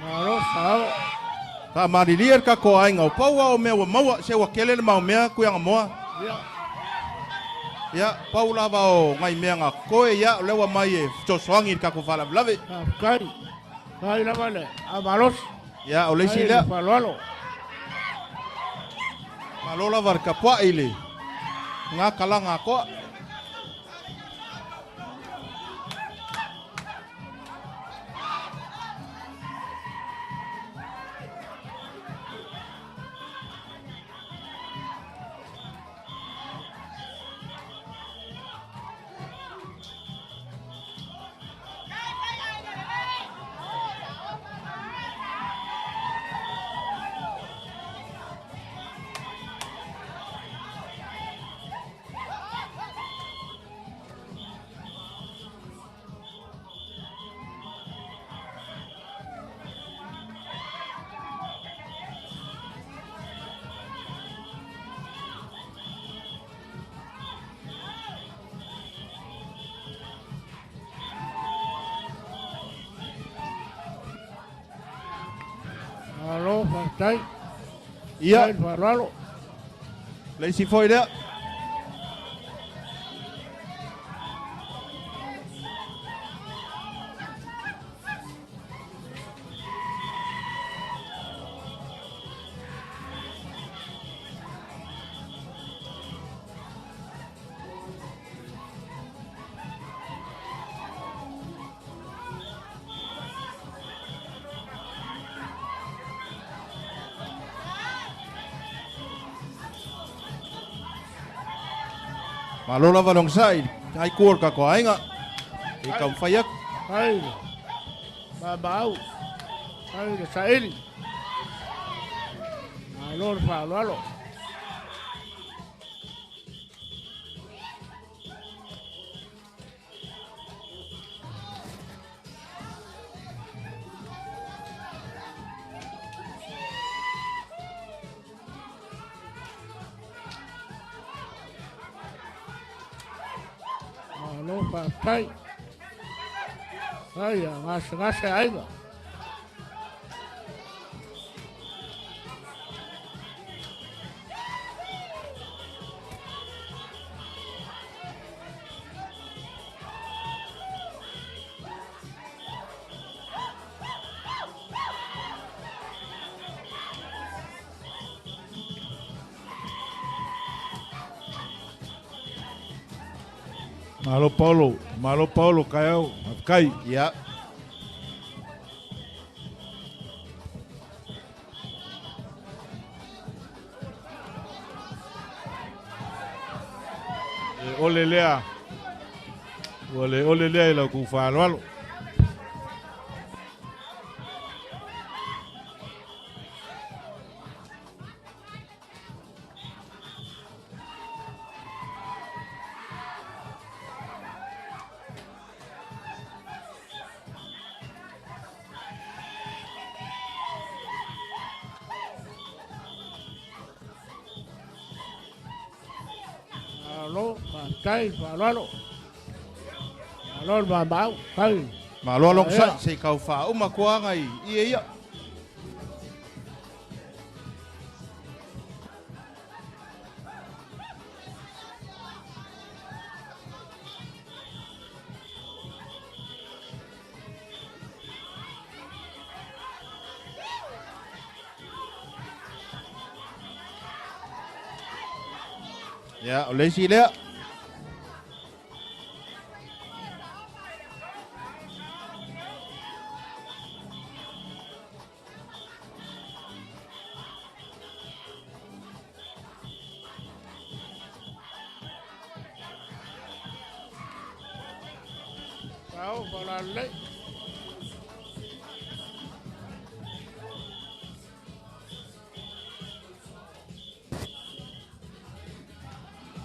Malo, sao. Ta marilia ka ko ainga o paua o mea ua maua se ua kele le mau mea kuianga moa. Ia. Ia, pau lava o ngai mea ngā koe ia o lewa mai e fesoasoani i le kako faalavelave. Faafetai. Kai lava le amalos. Ia, o le isi Ai le lea. faaaloalo. Malo lava le kapuai le ngā kalanga a koa. Malo, faafetai. Ia, Ai le faaaloalo. le isi foi lea. Malo lava le onosai, ai kua o le kako aiga. I taumafai atu. Ai le maamaau. Ai le saili. Malo le faaaloalo. Malo, faafetai. Ai, a gasegase aiga. Malo Paulo, malo Paulo, kaiau, faafetai. Ia. E ole lea, ua le ole lea i lau kou faaaloalo. Malo, faafetai le faaaloalo. Malo le maamaau. Ai. Malo le onosai, Ia. se i kau faauma kuaga i ie ia. Ia, o le isi lea. Ao, falalelei.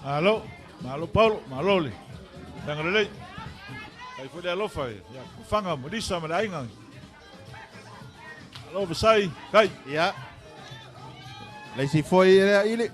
Malo, malo Paulo, malo le. Tanga lelei. Kai foi le alofa e. Ia, kufanga, molisa ma le aiga. Alo vasai, kai. Ia. Le isi foi lea ili.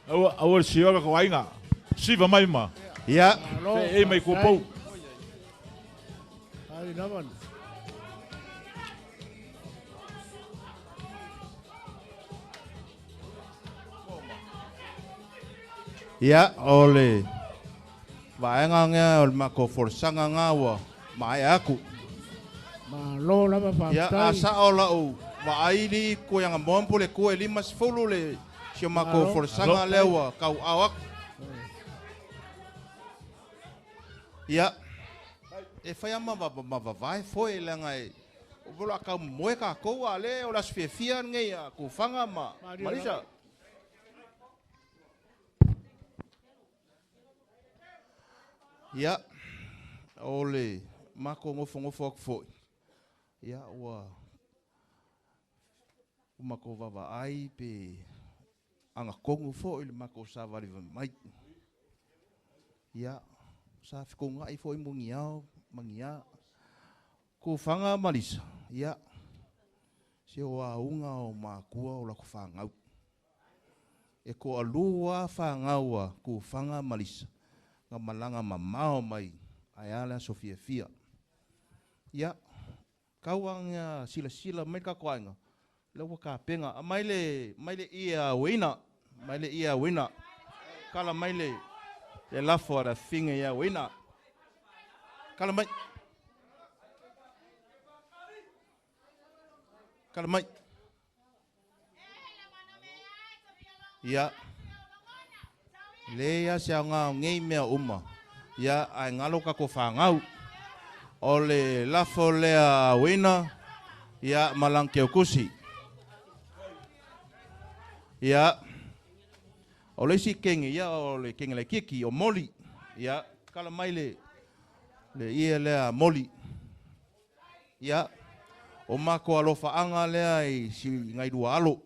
Aua, aua le siola ko aiga. Siva mai ma. Ia. Malo. Fe e mai ko pau. Ai lava. Ia, o le vaega lea o le matou folasaga lena ua maea atu. Malo lava Ia, a faafetai. sao lau vaai li koe aga moa po le koe 50 le si o matou Malo. folasaga lea ua kauao atu. Ia, e fai ama mavavae foi leaga e o polo a kau moe kākou a le o le aso fiafia lenei a Kufaga ma Maria Malisa. lava. Ia, o le matou nofonofo atu foi. Ia, ua o matou vaavaai pe agatonu foi le matou savali mai. Ia, sa fekogai foi mugiao magia. Kufaga ma Malisa. Ia, se o auga o makua o lakou fagau. E toalua fagau a Kufaga ma Lisa. Na malaga mamao mai ae a le aso fiafia. Ia, tau aga silasila mai le tatou aiga, lea ua tapena. Aumai le, mai le ie a Ueina, mai le ie a Ueina. Kala mai le, le lafo a le afafine ia Ueina. Kala mai. Kala mai. Ia, leai lava se aoga o nei mea uma. Ia, ae galo tatou fagau. O le lafo lea a Ueina, ia, ma Lagakeukusi. Ia, o le isi kege, ia, o le kege laitiiti, o Moli. Ia, kala mai le, le ie lea a Moli. Ia, o matou alofaaga lea i si nai lua alo.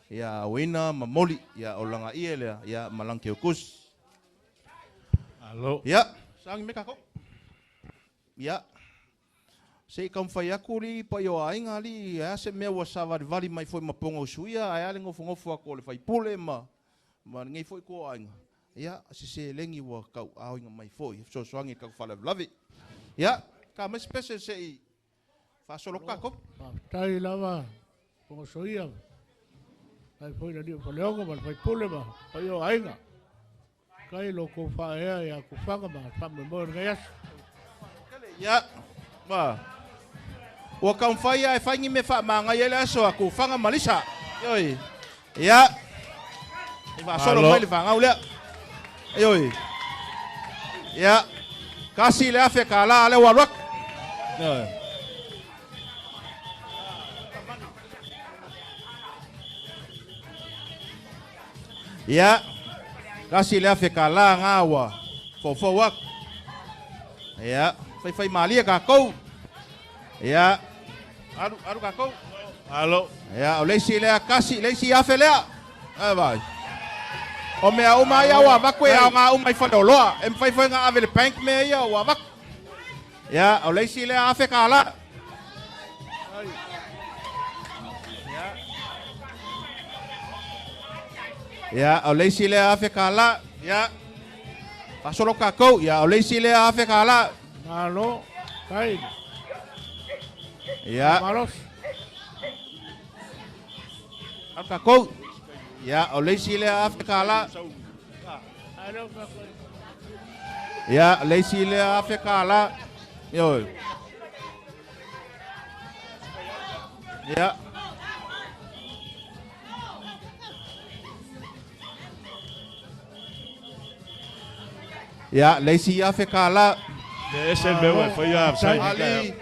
Ia, Ueina ma Moli. Ia, o laga ie lea, ia, ma Lagakeukusi. Alo. Ia, saagi mai kākou. Ia, se i taumafai atu alii paia o aiga alii, e a se mea ua savalivali mai foi ma poga usuia, ae a le nofonofo atu o le faipule ma ma lenei foi itu o aiga. Ia, se seleni ua tauaaoina mai foi e fesoasoani i le tatou faalavelave. Ia, ta mai se pese se i faasolo atu Malo. kākou. Faafetai lava Fogasoia. Faafetai foi i le alii o Faleogo ma le faipule ma paia o aiga. Kai lo kou faaea ia Kufaga ma le faamoemoe o lenei aso. Ia, ma ua taumafai lava e fai ni mea faamagaia ai le aso a Kufaga ma Lisa. Ioe. Ia, e faasolo mai Malo. le vagau lea. Ioe. Ia, kasi le $1,000 lea ua alu atu. Ioe. Ia, kasi le $1,000 gā ua foufou atu. Ia, faifai malie kākou. Ia, alu, alu kākou. Alo. Ia, o le isi lea kasi, le isi afe lea. Ai vai. O mea uma ia ua Malo. avatu e Faafetai. aoga uma i faleoloa. E mafai foi ona ave i le bank mea ia ua avatu. Ia, o le isi lea $1,000. Ia, o le isi lea $1,000. Ia, faasolo tatou. Ia, o le isi lea $1,000. Malo, tai. Ia, Malosi. Alu tatou. Ia, o le isi lea $1,000. Ai leo ka koe. Ia, le isi lea $1,000. Ioe. Ia. Ia, le isi $1,000. Le ese le mea ua e faia sai ni Ali.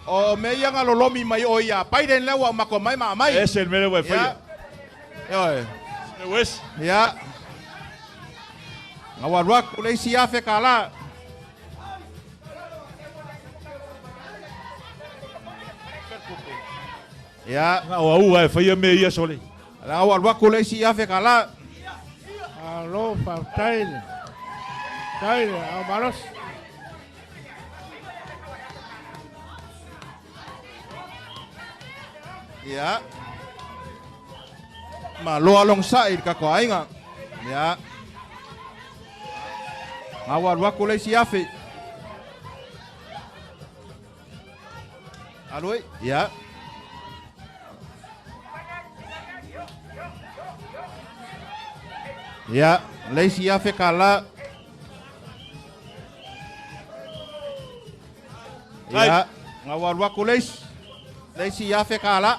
O me ia nga lolomi mai o ia Biden le ua mako mai ma mai. Ese le mea ua e faia. Ia. Ioe. Le wes. Ia. Nga wa ruaku le isi $1,000. Ia. Nga o au e faia me ia sole. Nga wa ruaku le isi $1,000. Malo, faafetai le. Tai le, au malosi. Ia. Ma loa long sai ka ko ainga. Ia. Nga wa ruaku le isi afe. Aloi. Ia. Ia, le isi $1,000. Ia, nga wa ruaku le isi. Le isi $1,000.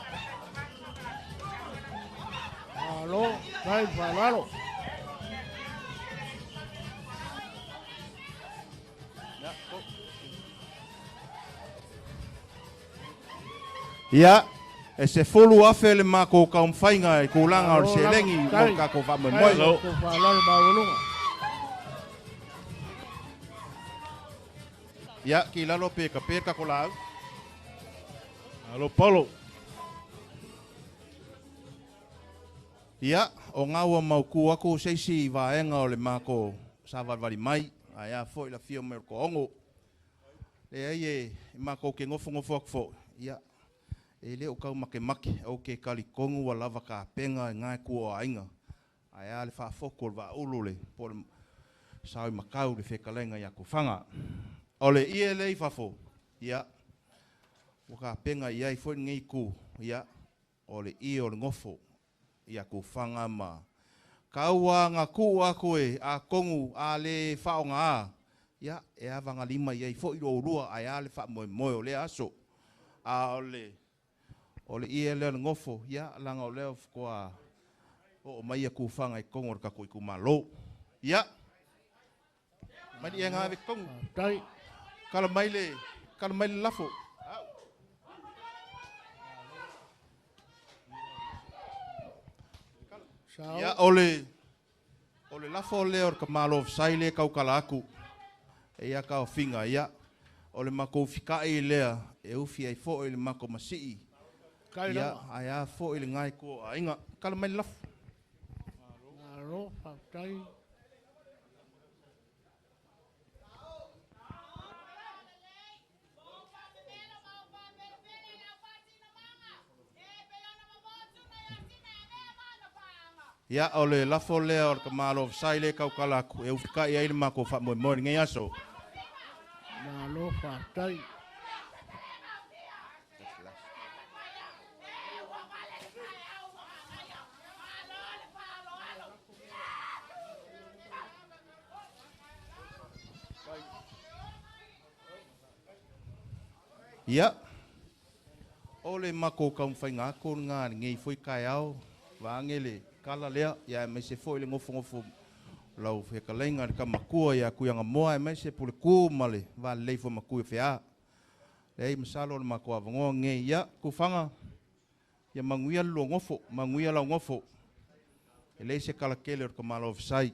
Malo, tai faalalo. Ia, e se fulu afe le mako kaumwhainga e kūlanga o le selengi mo kako whamoemoe. Tai, ko faalalo maualuga. Ia, ki lalo pe ka pe ka ko lau. Alo Paulo. Ia, o ngā ua mauku aku seisi i vaenga o le mako savalivali mai, ai a foi la fio me ko ongo. Le ai e mako ke ngofo ngofo aku fo. Ia, e le o kau make make, o ke kali kongu wa lava ka penga e ngai ku o ainga. Ai a le whaafoko le vaulu le, po le saoi makau le whekalenga ia kufanga. O le ie le i whafo, ia, waka penga ia i foi ngei ku, ia, o le ie o le ngofo, ia kufanga ma. Kaua ngā ku a koe, a kongu, a le whaonga a, ia, e awanga lima ia i foi ro urua, ai a le wha moe moe o le aso. A o le ie le ngofo, ia, langa o leo fkoa, o mai ia kufanga i kongu o le kako i kumalo. Ia, mai ia ngā ave kongu. Tai. Kala mai le lafo. Ia, o le lafo leo o ka malo sai le kaukala aku. E ia ka o finga, ia. O le mako fikai lea, e ufi ai fo i le mako masii. Ia, ai a fo i le ngai ko a inga. Kala mai le lafo. Malo, faafetai. Ia, o le lafo lea o le ka malo sai le kaukala aku. E ufi ai le mako fa moe moe ngai aso. Malo, faafetai. Ia, o le mako kaumwhainga ako ngā ngei fui kai ao, waangele kala lea, ia me se foi le ngofo ngofo lau whekalenga le kamakua ia kuianga moa, e mai se pule ku male, wa lei fo maku e whea. Lei masalo le mako avangoa ngei, ia, kuwhanga, ia manguia lo ngofo, manguia lau ngofo. E lei se kala kele o ka malo whasai.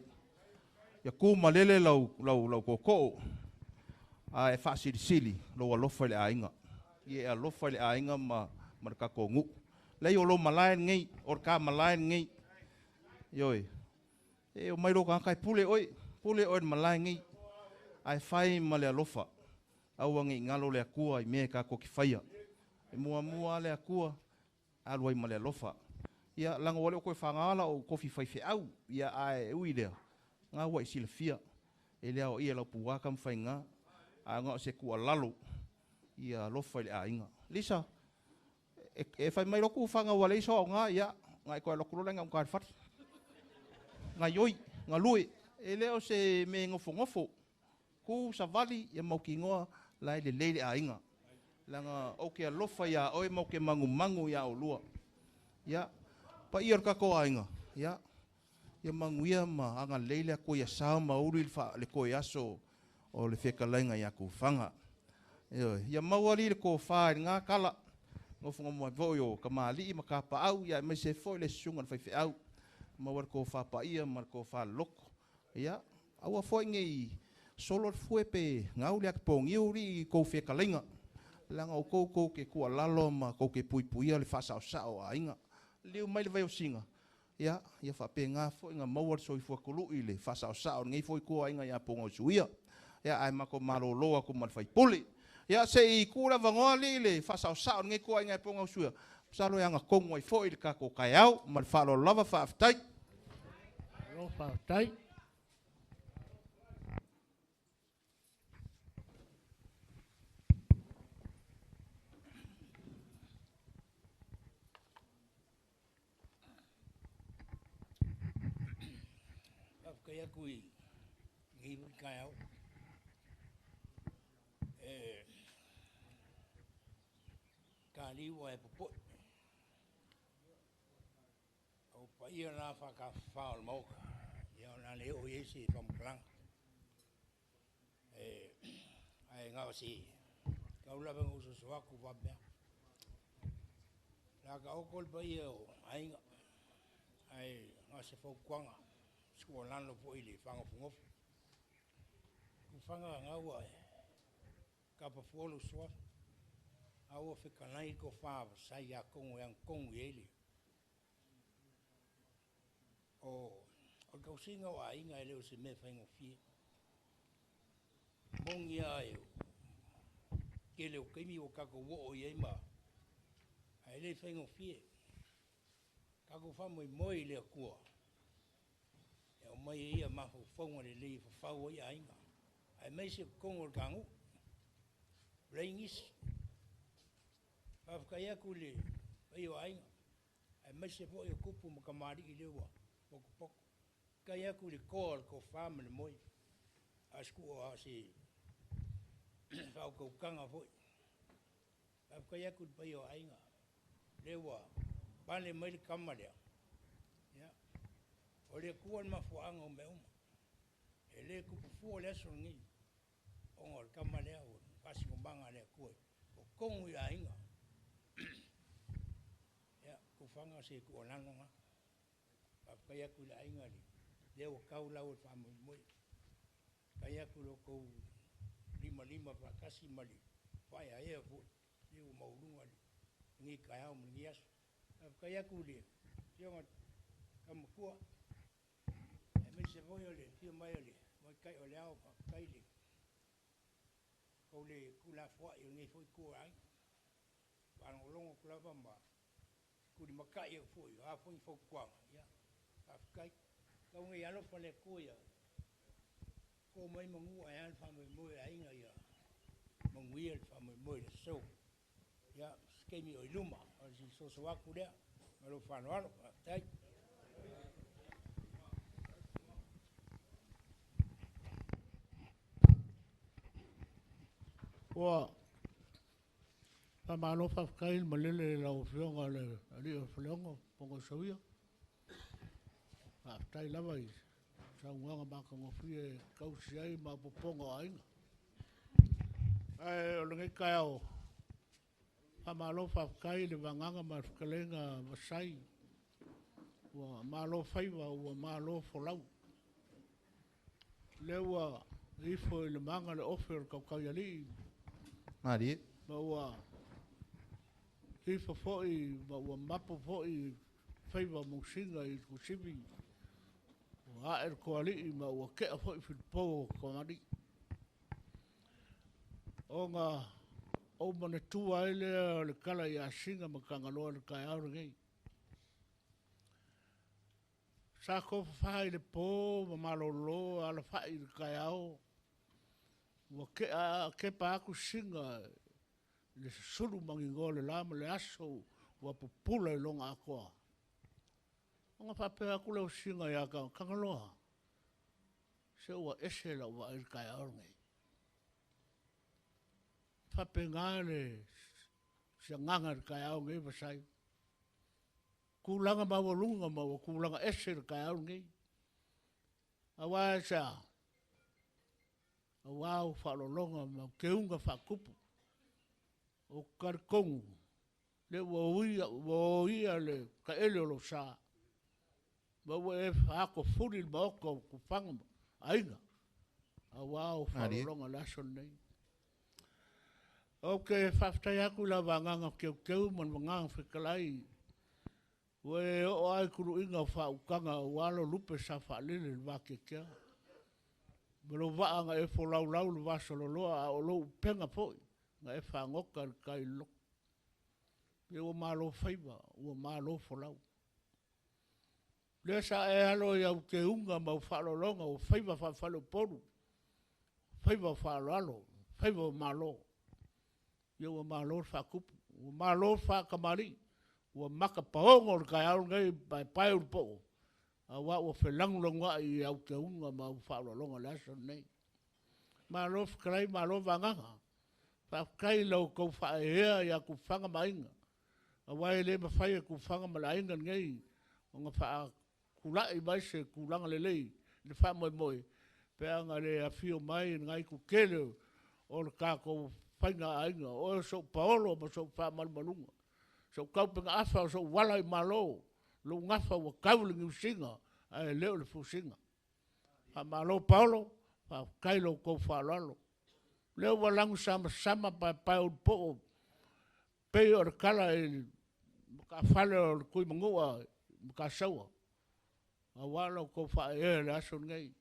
Ia ku malele lau koko, a e whaasirisili, lo alofa le ainga. Ia e alofa le ainga ma kako ngu. Lei o lo malae ngei, o ka malae ngei. Ioi, e o mai lo ka kai pule oi malae ngei. Ai whai ma le alofa. Aua ngei ngalo le akua i mea ka koki whaia. E mua mua le akua, aluai ma le alofa. Ia, leaga ua le o toe faga la ou tofi faifeau, ia ae ui i lea, na ua e silafia, e le aoaia e Laupua Tamafaiga, ae na o se tuualalo, ia alofa i le aiga. Lisa, e fai mai loa tufaga ua leai sou aoga, ia, ona e toe alu atu loa lea i gauta i le fale. Gaioi, galue, e le o se mea e nofonofo. Tu, savali, ia mautinoa la e lelei le aiga. Leaga ou te alofa ia oe ma ou te manumanu ia oulua. Ia, paia o le tatou aiga, ia, ia manuia ma agalelei le Atua ia sao ma uli le toe aso o le fetalaiga ia Tufaga. Ioe, ia maua alii le tofa i lena tala, nofonofo mai foi o tamalii ma tapaau, ia aemaise foi le susuga i le faifeau, maua le tofa paia ma le tofa loloto. Ia, aua foi ne i solo le fue pe gau le atiponiu alii i tou fetalaiga, leaga o outou tou te tuualalo ma tou te puipuia le faasaosao o aiga. Liliu mai le vaiosina, ia, ia faapena foi ona maua le soifua tului i le faasaosao o lenei foi ituaiga ia Pogausuia. Ia, ae matou malolo atu ma le faipule. Ia, se i tuu le avanoa alii i le faasaosao o lenei ituaiga ia Pogausuia, masalo e agatonu ai foi le tatou taeao. Ma le faaaloalo lava, faafetai. Malo faafetai. Faafetai atu i lenei foi taeao. E taliu ae popoe. O paia la faatafafa o le Maota, ia o le a le oo i ai se faamatalaga. Ae na o si tau lava ina ou soso atu faapea, o le a taoto le paia o aiga, ae na o se fautuaga, se tuualalo foi i le faanofonofo. Tufaga o lena ua e tapafua lou suafa, o lena ua fetalai le Tofa Vasai atonu e agatonu i ai le… O le tausiga o aiga e le o se mea faigofie. E moni lava o le tele o taimi ua tatou oo i ai ma… ae le faigofie. Tatou faamoemoe i le Atua e aumai ai ia mafaufauga lelei e fafau ai aiga, aemaise o totonu o le ta nuu, ua leai nisi. Faafetai atu i le paia o aiga, aemaise foi o tupu ma tamalii o lea ua potopoto. Faafetai atu i le toa o le tofa ma le moe, a o se faautautaga foi. Faafetai atu i le paia o aiga, o lea ua pale mai le tama lea, ia, o le Atua le mafuaaga o mea uma. E le tupu fua le aso lenei ona o le tama lea, o le faasinomaga a le Atua e totonu i aiga. Ia, Tufaga o se tuualalo lena. Faafetai atu i le aiga lea ua tau lau o le faamoemoe. Faafetai atu i lo outou limalima faatasi ma le faaeaea foi, lea ua maualuga lenei taeao ma lenei aso. Faafetai atu i le Afioga i le Tama Matua, aemaise foi o le afio mai o le Tamaitai o Leao, faafetai i le tou le tuulafoai o lenei foi itu o aiga. E faalogologo atu lava ma tulimatai atu foi, o a foi ni fautuaga, ia faafetai. Tau ina ia alofa le Atua ia to mai manu ae a le faamoemoe o aiga ia manuia le faamoemoe i le aso. Ia, o se taimi o i luma, o si soso atu lea ma lou faaaloalo. Faafetai. Ua faamalo faafetai le malele i lau Afioga i le alii o Faleono Pogosauia. Faafetai lava i saunoaga matagofie e tausi ai maopoopoga o aiga. Ae o lenei taeao, faamalo faafetai i le vagaga ma le fetalaiga Vasai, ua malo faiva ua malo folau. O lea ua ifo i le maga le ofe o le Tautaialii. Malie. Ma ua ifo foi ma ua mapo foi faiva o mausina i Tuasivi, ua ae le toalii ma ua tea foi filipo o tamalii. Ona ou manatua ai lea o le tala ia Sina ma Tagaloa i le taeao lenei. Sa tofafa i le po ma malolo alafai i le taeao, ua tea kepa atu Siga i le susulu maninoa o le la ma le aso ua pupula i lona atoa. Ona faapea atu lea o Siga ia Tagaloa, se ua ese lau vaai i le taeao lenei. E faapena le se agaga i le taeao lenei Vasai. Tulaga maualuga ma ua tulaga ese le taeao lenei. Aua e se a? Aua ua faaaloaloga ma teuga faatupu. Ou te talitonu lea ua uia, ua oia le taele o lou sa, ma ua e faatofuli le maota o Tufaga ma Aiga, aua ou faaaloaloga i le aso lenei. Ou te faafetai atu i lau vagaga teuteu ma le vagaga fetalai, ua e oo lava i tuluiga o faautaga aua lou lupe sa faalele i le vateatea, ma lou vaa na e folaulau i le vasaloloa, a o lou upega foi na e fagota i le tai loloto. Ia ua malo faiva, ua malo folau. Lea sa e alo i au teuga ma au faaaloaloga, o faiva faa-faleupolu, faiva o faaaloalo, faiva o malo. Ia ua malo le faatupu, ua malo le faatamalii, ua matapaogo le taeao lenei i paepaeulupopo, aua ua felagolagoai i au teuga ma au faaaloaloga i le aso lenei. Malo fetalai, malo vagaga. Faafetai i la outou faaeaea ia Tufaga ma Aiga, aua e le mafai e Tufaga ma le aiga lenei ona faatulai mai se tulaga lelei i le faamoemoe pe a na le afio mai lena itu tele o le tatou faiga aiga. O oe o sou paolo ma sou faamalumaluga, sou taupegaafa o sou ala i malo, lou gafa ua tau i le niusina ae le o le fusiga. Faamalo paolo, faafetai i lo outou faaaloalo. O lea ua lanu samasama paepaeulupopo pei o le tala i matafale o le Tuimanua i Matasaua, aua la outou faaeaea i le aso lenei.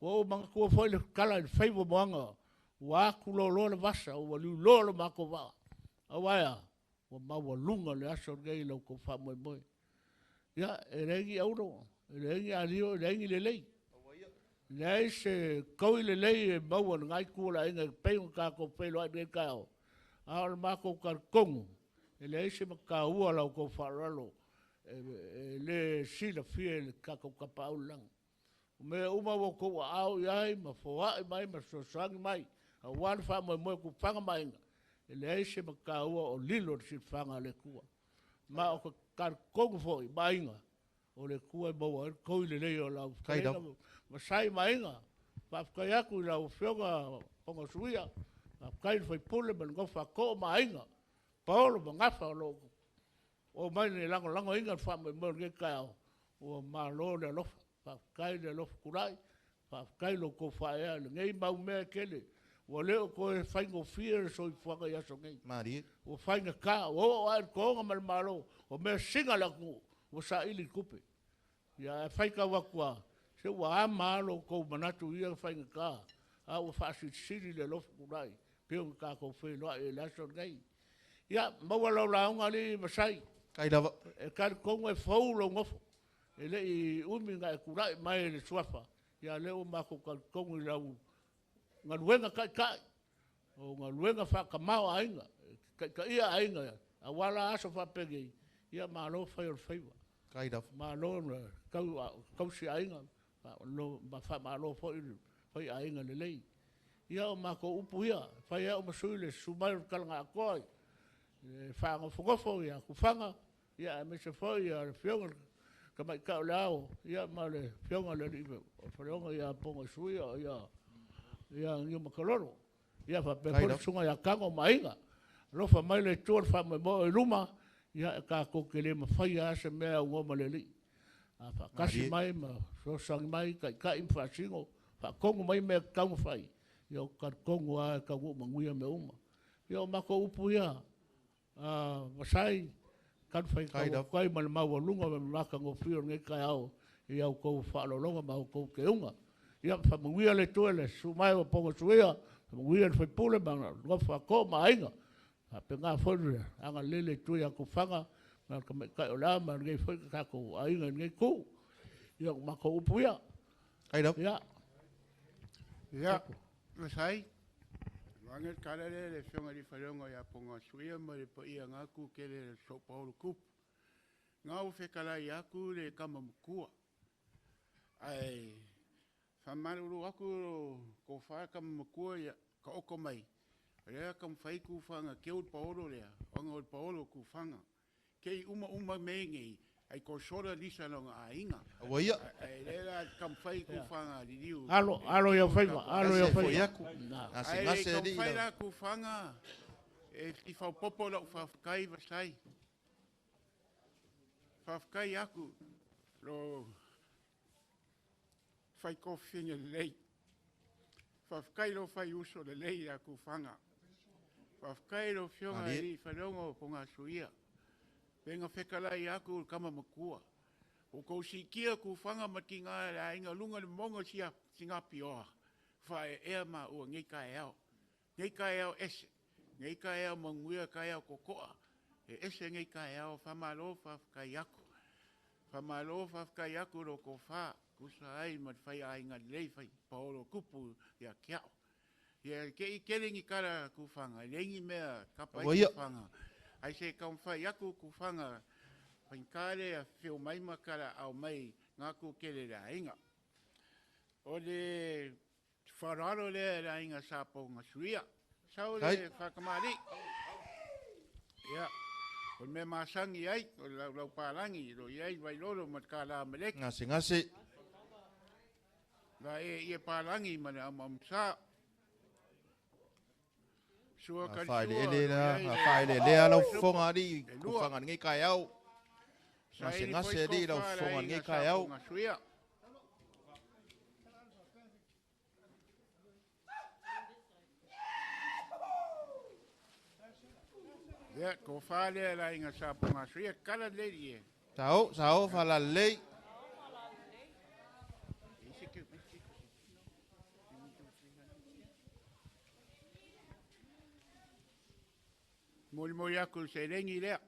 Ua ou manatua foi le tala i le faiva o Moaga, ua atuloloa le vasa ua liuloa lo matou vaa, aua e a? Ua maualuga le aso lenei i la outou faamoemoe. Ia, e leai ni auro, e leai ni ario, e leai ni lelei, leai se toi lelei e maua i lena itu o le aiga e pei ona tatou feiloai i lenei taeao, a o le matou talitonu, e leai se mataua la outou faaaloalo e le silafia e le tatou Tapaau i le lagi. O mea uma ua outou aao i ai ma foai mai ma fesoasoani mai aua le faamoemoe o Tufaga ma Aiga, e leai se mataua o lilo i le silafaga a le Atua. Ma ou te talitonu foi ma Aiga, o le Atua e maua ai le toi lelei o lau fetalaiga Vasai ma Aiga. Faafetai atu i lau Afioga Pogosuia, faafetai i le sui usufono ma le nofo a too ma Aiga, Paolo ma Gafa o lo o omai e lagolagoina le faamoemoe o lenei taeao. Ua malo le alofa, faafetai le alofa tulai, faafetai i lo outou faaeaea i lenei mau mea e tele. Ua le o toe faigofie le soifuaga i aso nei. Malie. Ua faigata, ua oo lava i le toga ma le malo, o measina a le atunuu ua saili i tupe. Ia ae faitau atu lava, se ua ama lava lo outou manatu i ia faigata, a ua faasilisili le alofa tulai e pei ona tatou feiloai ai i le aso lenei. Ia, maua lau lauga alii Vasai. Faafetai lava. E talitonu e fou lou nofo, e le i umi ona e tulai mai i le suafa, ia o lea ua matou talitonu i lau galuega taitai, o galuega faatama o aiga, e taitaia aiga aua la aso faapenei, ia malo fai o le faiva. Faafetai lava. Malo le tausi aiga, ma faamalo foi le faiaiga lelei. Ia o matou upu ia, e fai ai au ma sui i le susu mai o le talaga atoa i le faanofonofo ia Tufaga, aemaise foi le Afioga i le Tamaitai o le Ao ma le Afioga i le Alii o Faleoga ia Pogosuia ia Niumatalolo. Ia faapea foi le susuga ia Tago ma Aiga. Alofa mai le Atua i le faamoemoe o i luma, ia e tatou te le mafaia lava se mea e aunoa ma le Alii. A faatasi mai ma fesoasoani mai, taitai ma faasino, faatonu mai mea e tatau ona fai, ia ou te talitonu lava e taunuu manuia mea uma. Ia o matou upu ia, Vasai, talufaitau atu ai ma le maualuga ma le matagofie o lenei taeao i a outou faaaloaloga ma a outou teuga. Ia faamanuia le Atua i le susu mai o Pogosuia, faamanuia i le sui usufono ma le nofo a too ma Aiga, faapena foi le agalelei o le Atua ia Tufaga ma le tamaitai o le Ao ma lenei foi tatou aiga i lenei itu. Ia matou upu ia. Ai lava. Ia. Ia, Vasai, vaeane le tala lea i le Afioga i le Faleoga ia Pogasuia ma le paia Gaku tele le So'o Paolo Tupu. Na ua fetalai atu le tama matua, ae faamalulu atu lo tofa tama matua ia taoto mai, o lea taumafai tufaga teu le paolo lea, ona o le paolo o tufaga. Te i uma uma mea nei, ai tosola lisa lona aiga. Ua ia. Ae lea la taumafai tufaga liliu. Alo, alo ia faiva, alo ia Gase foi faiva. aku. Na. Gase Ae gase alii taumafai lau. la tufaga e faaopoopo lau faafetai Vasai. Faafetai aku lo faitofina lelei. Faafetai lo fai uso lelei ia tufaga. Faafetai lo afioga Malie. i Faleoga o Pogasuia. Pega fetalai aku le tama matua. O kou sikia tufaga ma tiga le aiga luga le moga sia singapioa. Faaeaea maua nei taeao. Nei taeao ese. Nei taeao manuia taeao kokoa. E ese nei taeao faamalo faafetai aku. Faamalo faafetai aku lo tofa. Tusa ai ma le fai aiga lelei fai paolo tupu ia te a'u. Ia te i tele ni tala tufaga, e leai ni mea tapa ai Ua ia. tufaga. Ae se i taumafai atu tufaga faigata le afifio mai ma talaau mai gaku tele le aiga. O le faaaloalo lea i le aiga sa Pogasuia. Sau Kai. le faatamalii. Ia, o le mea masani ai, o le laulaupalagi, o lo o i ai Vailolo ma le tala meleki. Gase gase. La e ia palagi ma le amaamasa. Sua A kalisua, faeleele la, o i ai a le faeleelea lau Supo. fofoga alii, E lua. tufaga lenei taeao. Gase Saili gase foi alii lau tofa le fofoga aiga lenei sa taeao. Pogasuia. Ia, tofa lea le aiga sa Pogasuia, kala lelei e. Sao, sao, faalalelei. Molimoli aku i le seleni lea.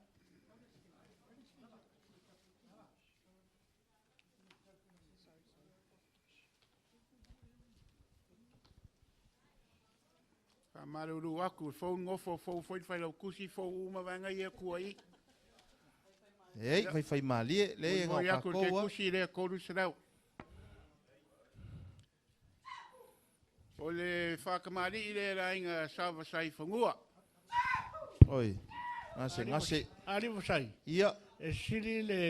Faamalulu aku, fou nofo, fou foi le failautusi, fou uma vaega ia tua i. Ei, faifai malie, le e Molimoli ngau aku i le kākou a. kekusi lea 300. O le faakamalii lea le aiga sa Vasai fanua. Oi, gase gase. Ali Vasai. Ia. E sili le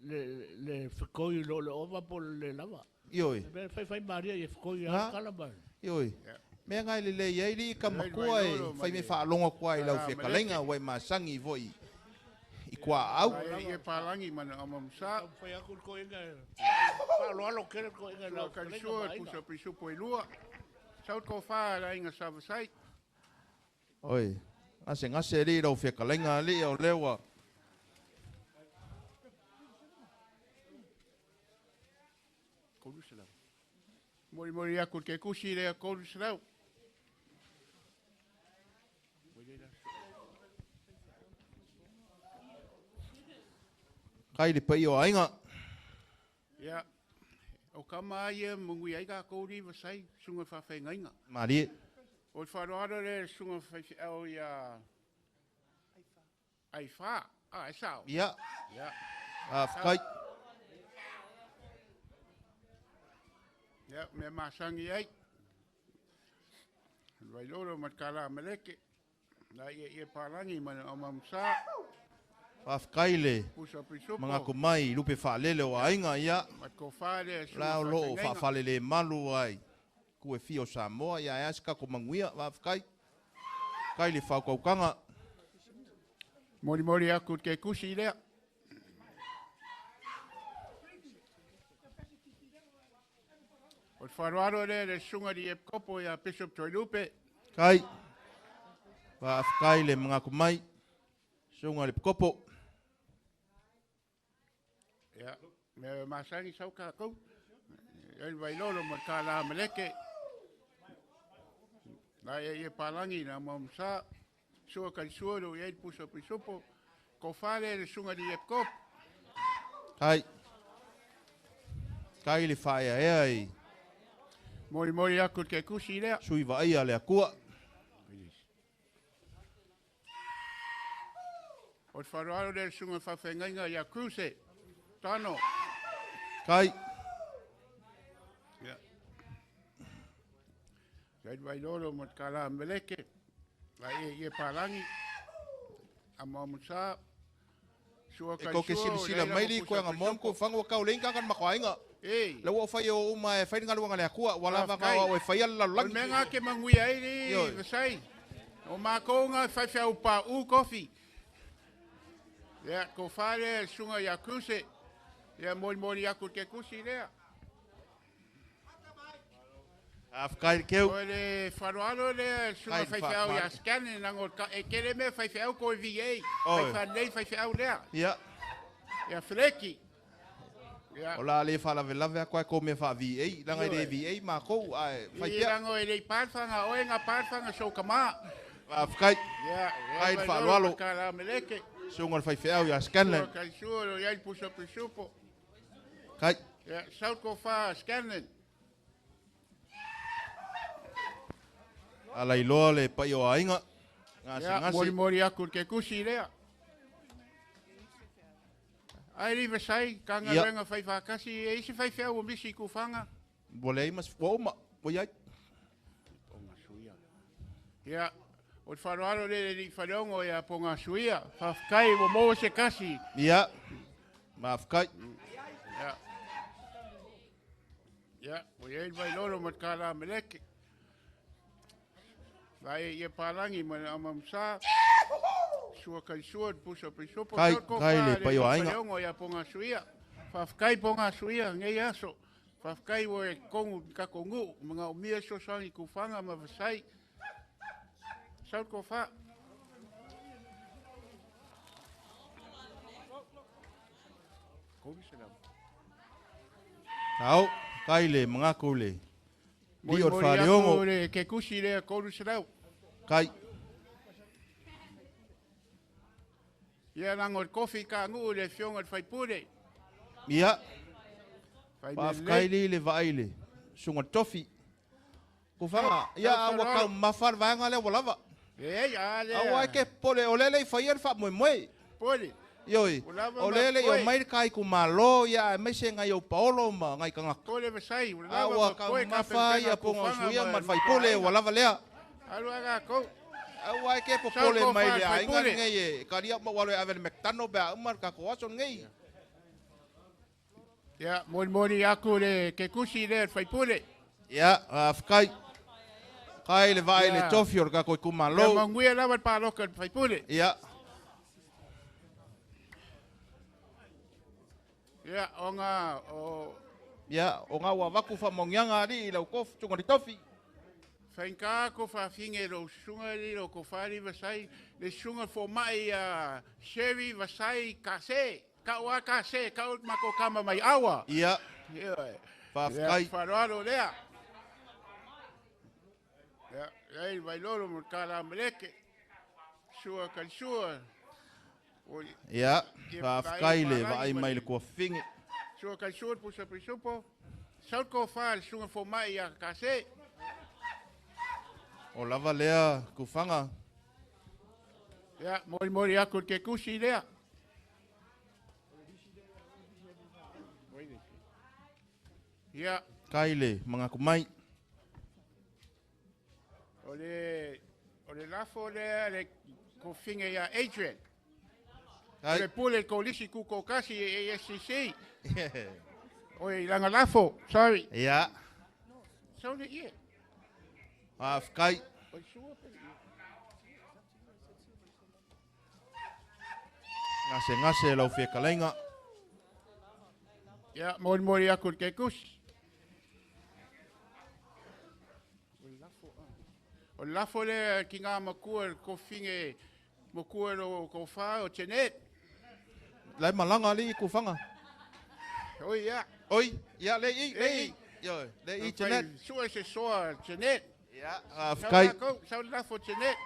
le le fekoi lo le ova po le lava. Ioi. E fai fai maria i fekoi Ha? a kala mai. Ioi. Ia. Mea ngai le lelei ai lii ka Lelei makua e vailolo ma fai me le faalogo atu ai i lau Ala fetalaiga maleke. ua e masagi foi i kuaau. Ai ia palagi ma le amaamasa. Fai aku le koinga. Faaloalo kele koinga lau Sua kalisua, pusa pisupo e lua. Sau tofa le aiga sa Vasai. Oi, gase gase alii lau fetalaiga alii o lea ua 300. Molimoli aku i le kekusi lea 300. Kai le paia o aiga. Ia, o kama ia mangui ai kākou li Vasai, susuga faafeagaiga. Malie. O le faaaloalo lea le susuga faifeau ia Aifa. Ah, e sao. Ia. Ia. Faafetai. Ia, mea masani ai. Le Vailolo ma le tala meleke. La ia ia palagi ma le amaamasa. Faafetai le Pusa pisupo. mangaku mai lupe faalele o aiga ia. Ma tofa lea susuga La o loo faafeagaiga. faafalele malu ai. Ku e fia o Samoa ia e a se kako manuia. Faafetai. Kai le faukaukaga. Molimoli aku i le kekusi lea. O le faaaloalo lea le susuga i le Epikopo ia Bishop Toelupe. Kai. Faafetai le mangaku mai. Susuga i le Epikopo. Ia, mea masani sau kākou. Ia le Vailolo ma le tala meleke. La ia ia palagi na mamusa. Sua kalisua lo ia i pusa pisupo. Ko fale le susuga i le Epikopo. Kai. Kai le whaea i Mori mori aku ke kusi lea. Sui vaai a le akua. O te wharoaro le sunga whawhengainga ia Cruise. Tano. Kai. Ia. Kai wailolo mo te kala meleke. La ie ie palangi. A moamusa. Sua E kai ko ke sua, sila o sila leila mai li mo koe pusa nga mon ko pisopo. whango kau lenga kan makoainga. Ei. La ua whai o uma e whai nga luanga le akua, wala Ah, wanga kai. o e whai ala O le lalagi. mea ngā ke mangui ai li, Ioi. vasai. O mākou ngā whai whiau pa u kofi. Ia, ko whare sunga ia Cruise. Ia, mori mori aku ke kusi lea. A whakai keu. O le wharoaro lea sunga Kai whai whiau ia wha- scanning nango ka, e kere mea whai whiau ko e VA. Oi. Whai whanei whai whiau lea. Ia. Ia fleki. Ia. O la le wha lave lave a koe ko me wha VA. Langa i le Ioi. VA mā kou, ai, whai I pia. rango e lei pāwhanga, oe ngā pāwhanga so kama. A whakai. Ia, Kai ia, wharoaro. Ka la meleke. Sunga whai whiau ia Scanlon. Sua kai sua, ro iai pusa pisupo. Kai. Ia, sau ko wha Scanlon. A lai loa le pai o ainga. Ngā Ia, ngasi. mori mori aku ke kusi lea. Ai riwa sai, ka ngā Ia. renga whai whakasi, e isi whai whiau o misi ku whanga. Wa lei mas, wa uma, wa iai. O ngā suia. Ia, o te wharoaro le le whareongo ia po ngā suia. Whawhakai o mō se kasi. Ia. Ma whakai. Ia. Ia, o iei vai loro ma te kāla meleke. Vai ia pārangi ma le amamsa. Sua kai sua, pusa pisopo. Kai, Sau ko kai le wha pai o ainga. whareongo ia po ngā suia. Whawhakai po ngā suia, ngei aso. Whawhakai o e kongu kako ngu. Ma ngā umia so sangi ku whanga ma wasai. Sau ko wha. Koru se lau. Tau, kai le, mga kou le. Mori Li o mori whareongo. aku le ke kusi le koru se lau. Kai. Ia lango o kofi ka ngu le fionga le whaipure. Ia. Whai Whawhakai mele. li le vaai le. Sunga tofi. Ko whanga, ia Tau a wharoaro. wakau mawhar vaenga le walava. E, a le. A wai ke pole, o lele i whai ar wha moe moe. Pole. Ioi, Ulava o ma lele i o koe. mai kai ku malo, ia e mai se ngai o paolo ma ngai kangaka. Pole vasai. A Ulava ma wakau koe ka mawha ia pempenga ku ponga o whanga suia ma ma whai pole, ma walava lea. Alu aga kou. A wai ke po Sau pole ko mai whai le whai ainga pole. ngai e. Karia ma walo e ave le McDonald bea umar ka ko aso ngai. Ia, mori mori aku le ke kusi le whaipure. Ia, a whakai. Kai le vai le Ia. tofi o le kako i ku Ia malo. manguia lava le pāloka le whaipure. Ia. Ia, o ngā, o Ia, o ngā ua waku wha mongianga ari i lau kof tunga li tofi. whainga ko whawhinge ro sunga li ro ko whari vasai, le sunga fo mai a Sherry vasai kase, ka ua kase, ka u mako kama mai awa. Ia. Ia, Whawhakai. Ia, wharoaro lea. Ia, ei, wailoro mo kāla meleke. Sua kai sua. Oi, Ia, Ia, whawhakai le whai vaai mai le mai. kua finge. Sua kai sua, pusa pisupo. Sau ko wha, sunga fo mai a kase. O lava lea kuwhanga. Ia, mori mori aku ke kusi lea. Ia. Kai le, mga kumai. O le lafo lea, le ko finge ia Adrian. Kai. O le pule ko lisi ku ko kasi e ASCC. O i langa lafo, sorry. Ia. Sau le ie. A whakai. O sua pe ie. Ngase ngase lau whia kalainga. Ia, mori mori aku ke kusi. O le lafo lea ki ngā makua ko finge makua ro ko wha o Jeanette. Lai malanga li ku whanga. Oi, ia. Oi, ia, le i, le i. Le i. Io, le i, Whai Jeanette. Sua se soa Jeanette. Ia, a Sau whakai. lako, sau lafo Jeanette.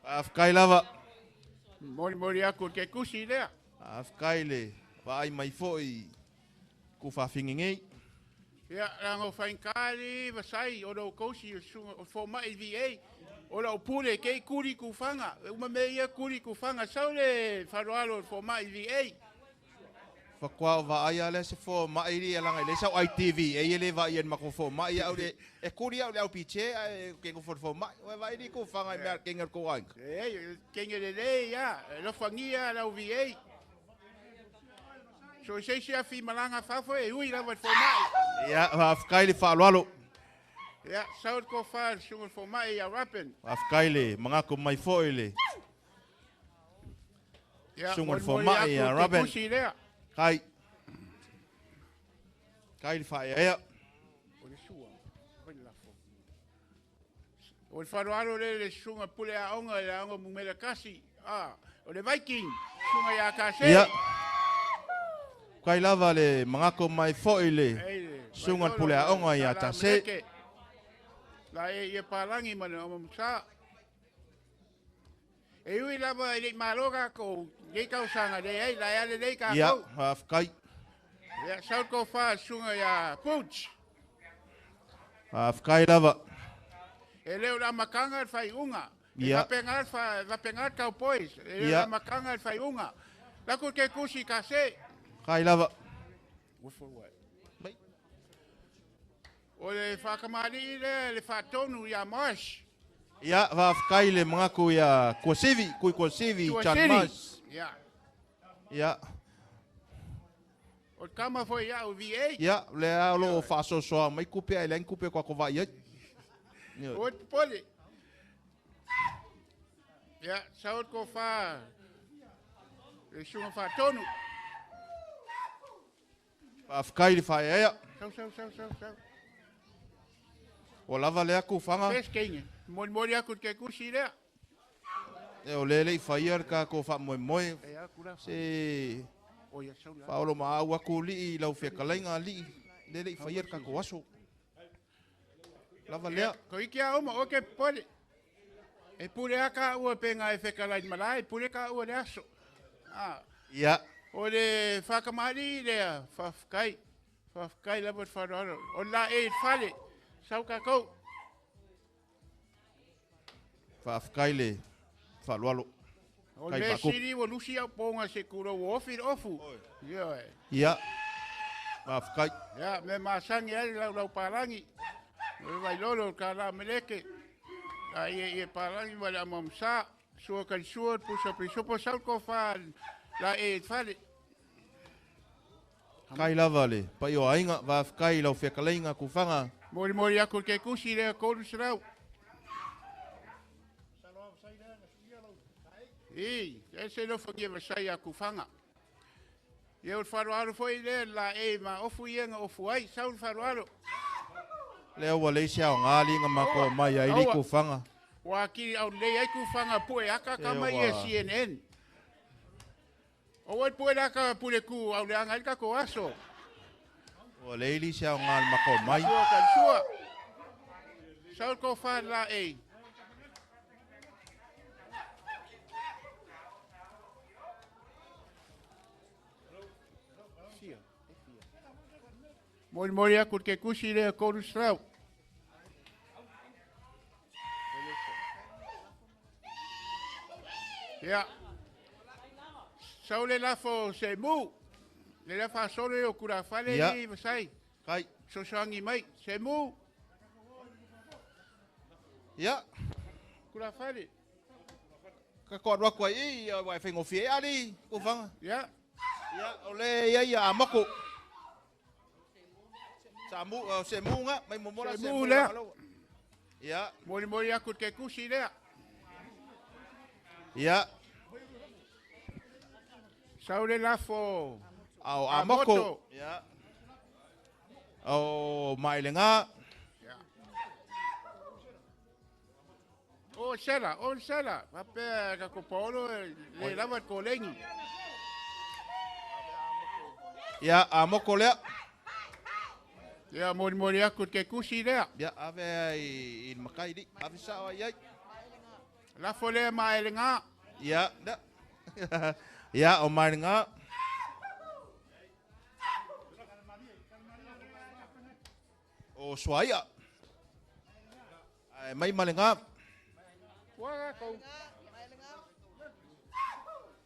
A whakai lava. Mori mori aku ke kusi lea. A whakai le. Vaai mai fo'i ku faafiga nei. Ia, leaga o faigata le vasai ona o kousi o susuga o fomai VA. O lau pule kei kuli kufaga, e uma mea ia kuli kufaga, sau le faaaloalo o le fomai VA. Faatoa o vaai lava lea se fomai alii leaga e leai sau ITV e le vaaia i le matou fomai au le e kuli au i le aupite ae ou te nofo i le fomai. Ua vaai alii kufaga i mea a le kegi a le tou aiga. Leai, o le kegi lelei lava, e alofagia lau VA. So se isi afi malaga fafo e ui lava i le fomai. Ia, faafetai le faaaloalo. Ia, sau le tofa i le susuga i le fomai ia Robin. Faafetai le manatu mai foi le Ia, susuga i le molimoli fomai aku ia te Robin. tusi lea. Kai. Kai le faaeaea. O le sua, fai le lafo. O le faaaloalo lea i le susuga pule aoga i le aoga numera 1. Ah, o le Viking, susuga ia Kase. Ia. Kai lava le manatu mai foi le Ei, le susuga i le Vailolo pule ma aoga le ia Tala Tase. Meleke. La e ia palangi ma le omamasa. E ui lava e lei malo kākou, nei tausaga leai, la e alelei Ia, kākou. faafetai. Ia, sau le tofa i le susuga ia Pooch. Faafetai lava. E le o le amataga le faaiuga. E Ia. faapena le fa- faapena le Cowboys. E le o le Ia. amataga le faaiuga. Laku ke kusi kase. Kai lava. Ua fou ai. Mai. O le whakamalii lea le whaatonu ia Marsh. Ia, faafetai le manatu ia Kuasivi, kui Kuasivi, Tua Chan Sili. Mas. Ia. Ia, O le kama foi iau VA. ia, lea o loo faasoasoa mai kupe ae leai ni kupe kua vaai ai. Ia. O te pole. Ia, sau le tofa le susuga whaatonu. Faafetai le faaeaea. Sau, sau, sau, sau, sau. Ua lava lea kufaga. Pes keinge. Molimoli aku ke kusi lea. E o le lei faia le tatou faamoemoe. E aku la. Se O ia sau la. faaolo maau aku lii lau feakalaiga alii. Le lei faia le tatou aso. Lava lea. Ko iki a uma, o ke pole. E pule a ka ua pe ngā e whekalai malae, pule ka ua le aso. Ah. Ia. O le whakamari lea, whawhakai, whawhakai lava te wharoaro. O la e whale, sau kakou. Faafetai le faaaloalo. O Kai le paku. siri o lusi au ponga se kura o ofi le ofu. Ia e. Ia. Faafetai. Ia, me masangi ai lau lau palangi. O le vailolo ka la meleke. A ia ia palangi ma le amamsa. Sua kali sua, pusa pisopo sau ko wha la e whale. Kai lava le pai o aiga, faafetai lau feakalaiga kufaga. Mori mori aku ke kusi lea kolu sarau. I, e se no whangia vasai a kuwhanga. Ia o le wharoaro foi lea la e ma ofu ia nga ofu ai, sau le wharoaro. Lea ua leai se aoga aliiga matou mai ai le kufaga. Ua akili au lei ai kuwhanga pue aka Se kama ia ua CNN. O wai pue laka pule ku au le anga i kako aso. Ua leai li se aoga le matou mai. Sua ka sua. Sau ko wha la e. Mori mori aku ke kusi lea koru srau. Ia. Sau le lafo se mu. Le lafa sole o kura whale Ia. ni vasai. Kai. Sosoangi mai. Se mu. Ia. Kura whale. Ka ko alu atu ai i, ia ua e faigofie ai alii kufaga. Ia. Ia, o le ia ia a mako. Sa mu, se mu nga, mai momola Se se mu mu lea. nga laua. Ia. Mori mori aku ke kusi lea. Ia. Sau le lafo. Ao a A moko. moto. Ia. O mailenga. Ia. O sela, o sela. Wapea ka kopolo le lava ko lengi. Ia, a moko lea. Ia mori mori aku ke kusi lea. Ia, ave ai i le makai li. Ave sao ai ai. Lafo lea ma ele ngā. Ia, da. Ia, o mailenga. O Suaia. Ae mai ma le ga.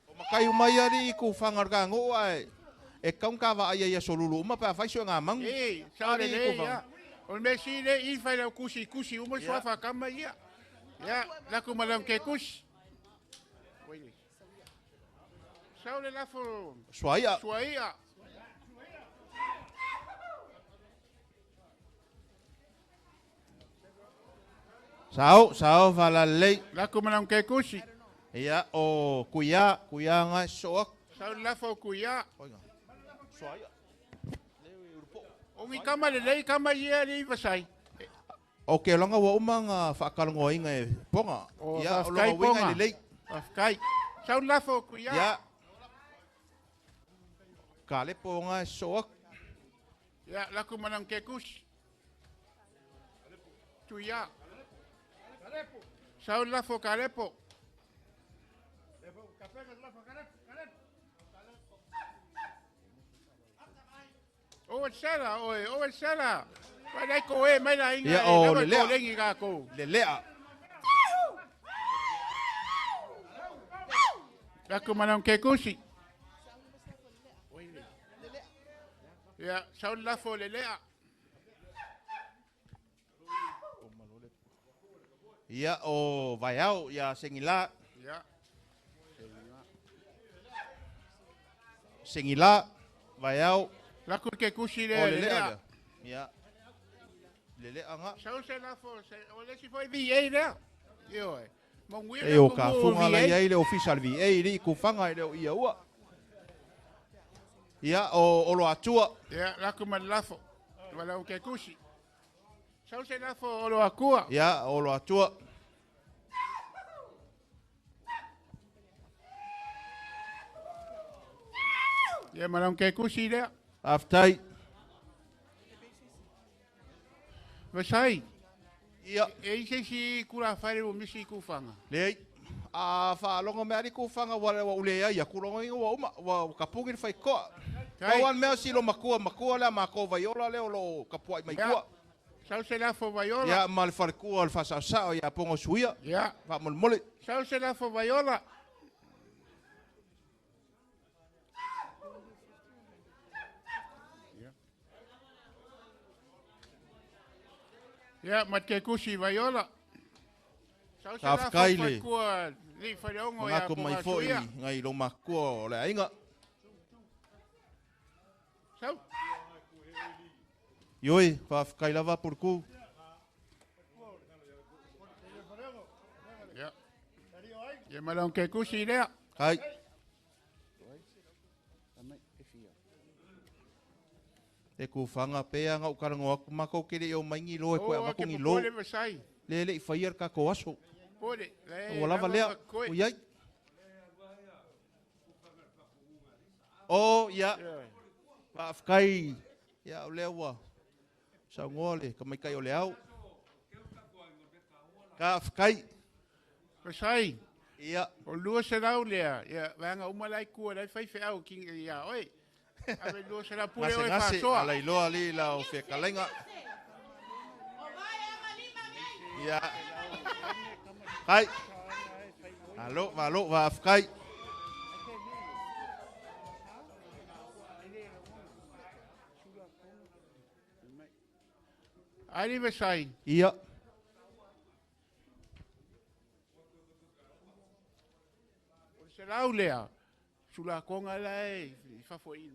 O makai uma ia alii i kufaga o le tago'u ae e tatau ona tavaai ai i aso lulu uma pe afai suegamanu. E, sao Alii lelei kufaga. Ia. O le mea sili lea i fai lau kusi kusi uma Ia. suafa a kama ia. Ia, laku ma lau ke kusi. Sau le lafo Suaia. suaia. Sao, sao falalelei. Laku ma lau ke kusi. Ia o Kuia, Kuia ga e sosoo atu. Sau le lafo kuia. Suaia. O ni kama lelei kama ia le vasai. O ke olaga ua uma ona faakalanoaina e Poga. O Ia o faafetai lona uiga e Poga. lelei. Faafetai. Sau le lafo kuia. Ia. Kalepo ga e sosoo atu. Ia, laku ma lau ke kusi. Tuia. Sau le lafo kalepo. O e sala oe, o e sala. Vai dai ko e mai la inga Ia e o lava le lea. ko lengi ka ko. Lelea. La ko mana ke kusi. Ia, sau le lafo le lea. Ia o Vaiao ia Segilā. Ia. Segilā Vaiao. La ko ke kusi le O le le lea lea. lea. Ia. Lelea ga. Sau se lafo se o le si foi VA lea. Io e. Mo ngui E o ka fuga la iai le ofisa le VA i li kufaga i le o ia ua. Ia o Olo Atua. Ia, la ko mana lafo. Wala ke kusi. Sau se lafo o lo akua. Ia Olo Atua. Ia mana ke kusi lea. Aftai. Vasai. Ia. E i se si kura whare o misi kufanga. Leai. A faalogo mea ali kufaga ua ua uleai aku logo ina ua uma ua kapugi le faikoa. Kai. Pau lava le mea silo makua makua lea makou vaiola lea o loo kapua'i mai Ia. tua. Sau se lafo vaiola. Ia ma le falekua o le faasaosao ia pogo suia. Ia. Faamolemole. Sau se lafo vaiola. Ia, ma te kusi vaiola. Sau se lafo Faafetai le. falekua li whaleongo ia Magako mai ponga fo'i suia. ngai lo makua o le aiga. Sau. Ioi, faafetai lava Puluku. Ia. Ia malaung ke kusi lea. Kai. E kufaga pea ga ou kalago aku makou ke le'i o mai ni lo e koe O, avaku ke ni lo. popole vasai. Le le'i faia le takou aso. Pole. Le, Ua lava lava lea. ma koe. Ua iai. O ia. Faafetai. Ia o lea ua saugoa le kamaikai o le ao. Faafetai. Vasai. Ia. O lua se lau lea. Ia, vanga uma lai kua lai whai wheau ki ia oi. Ave lua se lau pule oi Gasegase whasoa. alailoa li la o fekalaiga. Ia. Kai. Alo, malo, faafetai. Ali vasai. Ia. O se lau lea. Sula konga lai i fafo i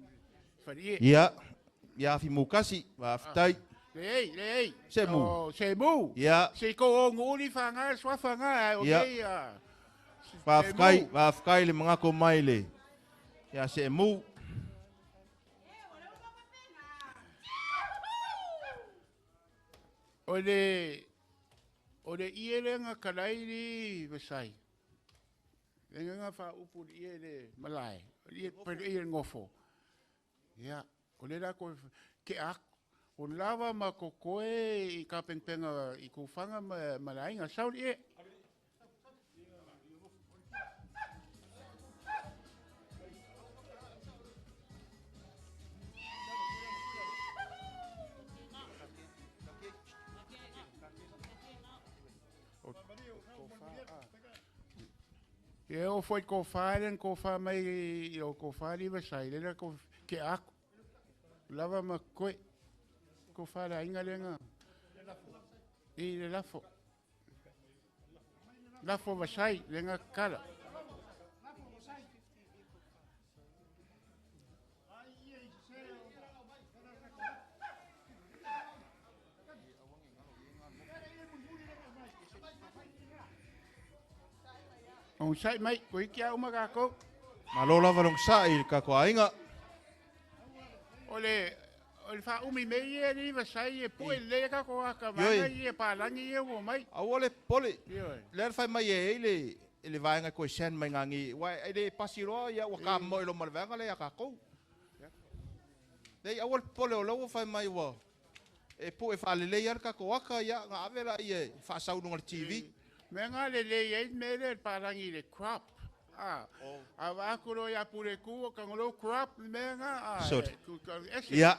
wharie. Ia. Ia fimukasi, faafetai. Le ei, le ei. Se mu. O, se mu. Ia. Se ko o nguli whanga, swa whanga, o Ia. nei, a. Faafetai, Se mu. faafetai le magako mai le. Ia se mu. O le, o le ie le nga kalairi vasai. Le nga wha upu le ie le malae. O le ie pe ie ngofo. Ia, o le la ko ke ak o lava ma ko koe i ka pengpenga i ku whanga ma malae nga sau le ie. Ia o foi ko wha le ko wha mai i o ko wha li vasai le ko ke aku. Lava ma koe. Ko wha la inga lenga. I le lafo. Lafo vasai lenga kala. O sai mai, ko iki au maka ko. Malo lava long sai le kako aiga. O le fa umi me ia ni vasai e pue le ka ko aka vai ia palangi ia o mai. Aua le pole. Le fai mai e le vaenga ko sen mai ngangi. Wa e le pasiroa ia ua ka mo lo malvanga le ka ko. Nei aua le pole o lo fai mai wa. E pue fa le ia ka ko aka ia nga avela ia fa sau no le TV. Me ngā le le ei me le palangi le crop. Ah. A va ko ia pure ku ka ngolo crop me ngā. Ia.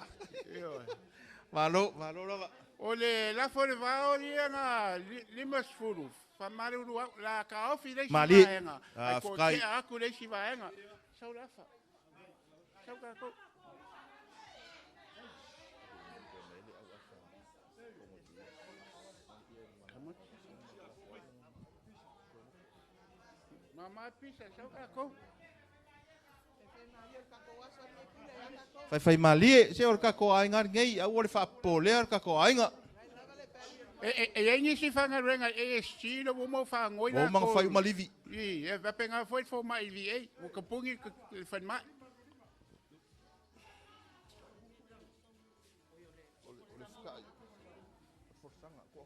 Malo, malo lava. O le la fo le vao ia ngā lima sfuru. Fa maru la ka ofi le si vaenga. Ah, fkai. Ko aku le si vaenga. Sau la fa. Sau ka ko. Mama pisa sau ka ko. Fai fai malie se o ka ko aiga nei au le fa pole ka ko aiga. E e ni si fanga renga ASG lo mo fa ngoi la ko. Mo fai malivi. I e va penga foi fo mai VA o ka pungi fan mai.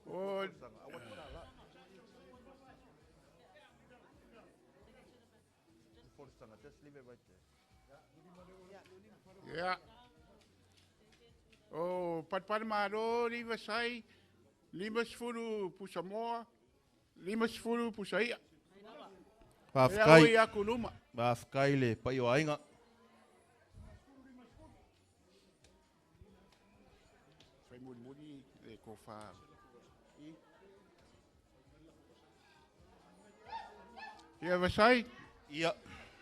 O Yeah. O patpat maro riva sai lima sfuru pusamoa lima sfuru pusaia. Wafkai. Wafkai le pai o aiga. Fai muri le kofa. Ia vasai. Ia.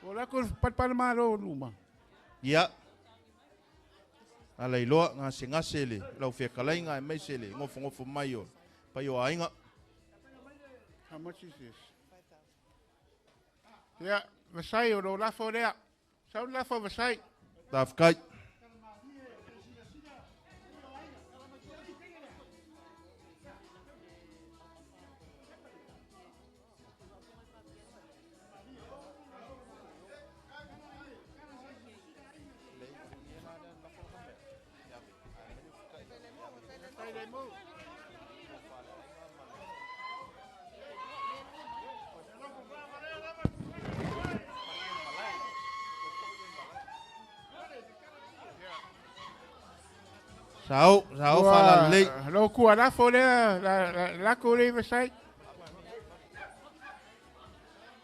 O la ko patpat maro luma. Ia. Ala iloa ngase ngase le lau fekalaiga e mai se le ngofongofo mai o pai o aiga. How much is this? 5,000. Ia, vasai o lo lafo lea. Sau lafo vasai. Tafkai. Sao, sao fala lei. Lo ku la fo le la ko le vasai.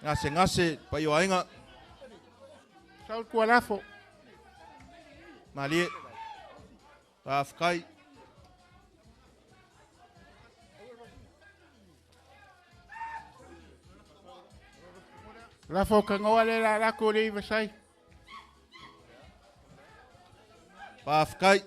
Ngase ngase pai o aiga. Sao ku la fo. Malie. Tafkai. La fo ka ngoa le la ko le vasai. Tafkai.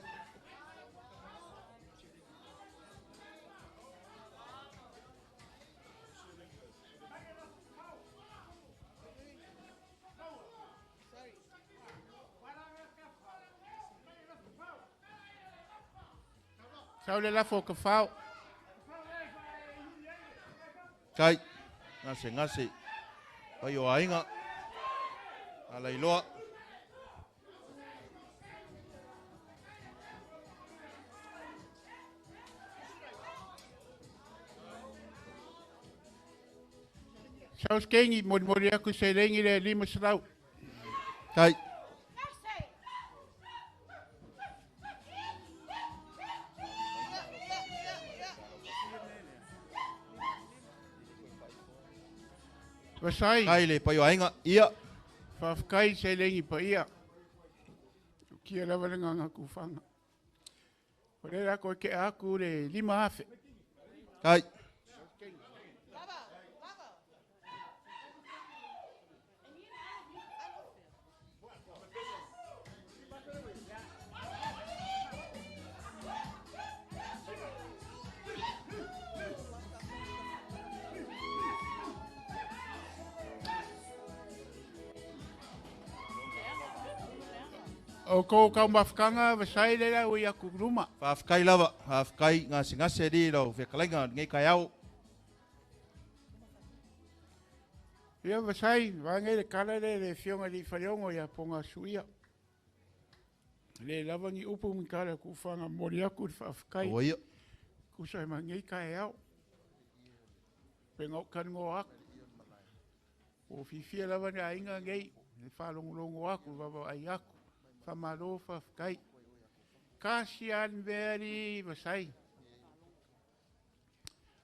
Sau le lafo ka fao. Kai. Ngase ngase. Pai o aiga. Ala iloa. Sau skengi mori aku se lengi le lima salau. Kai. Vasai. Kai le pai o aiga. Ia. Whawhakai se lengi pa ia. Kia lava le nganga kuwhanga. O le rako ke aku le lima afe. Kai. O kou kaumafutaga vasai le la ua aku luma. Faafetai lava, faafetai gasegase alii i lau fetalaiga lenei taeao. Ia vasai, vaega le kala le le fionga li faleongo ia ponga suia. Le lava ni upu mi kala ku fanga mori aku le faafetai. Ua ia. Kusa e mangei ka e ao. Pe ngau kan ngo aku. O fifia lava ni ainga ngei. Le whalongolongo aku, wawa ai aku. Whamalo faafetai. Kasi an veri vasai.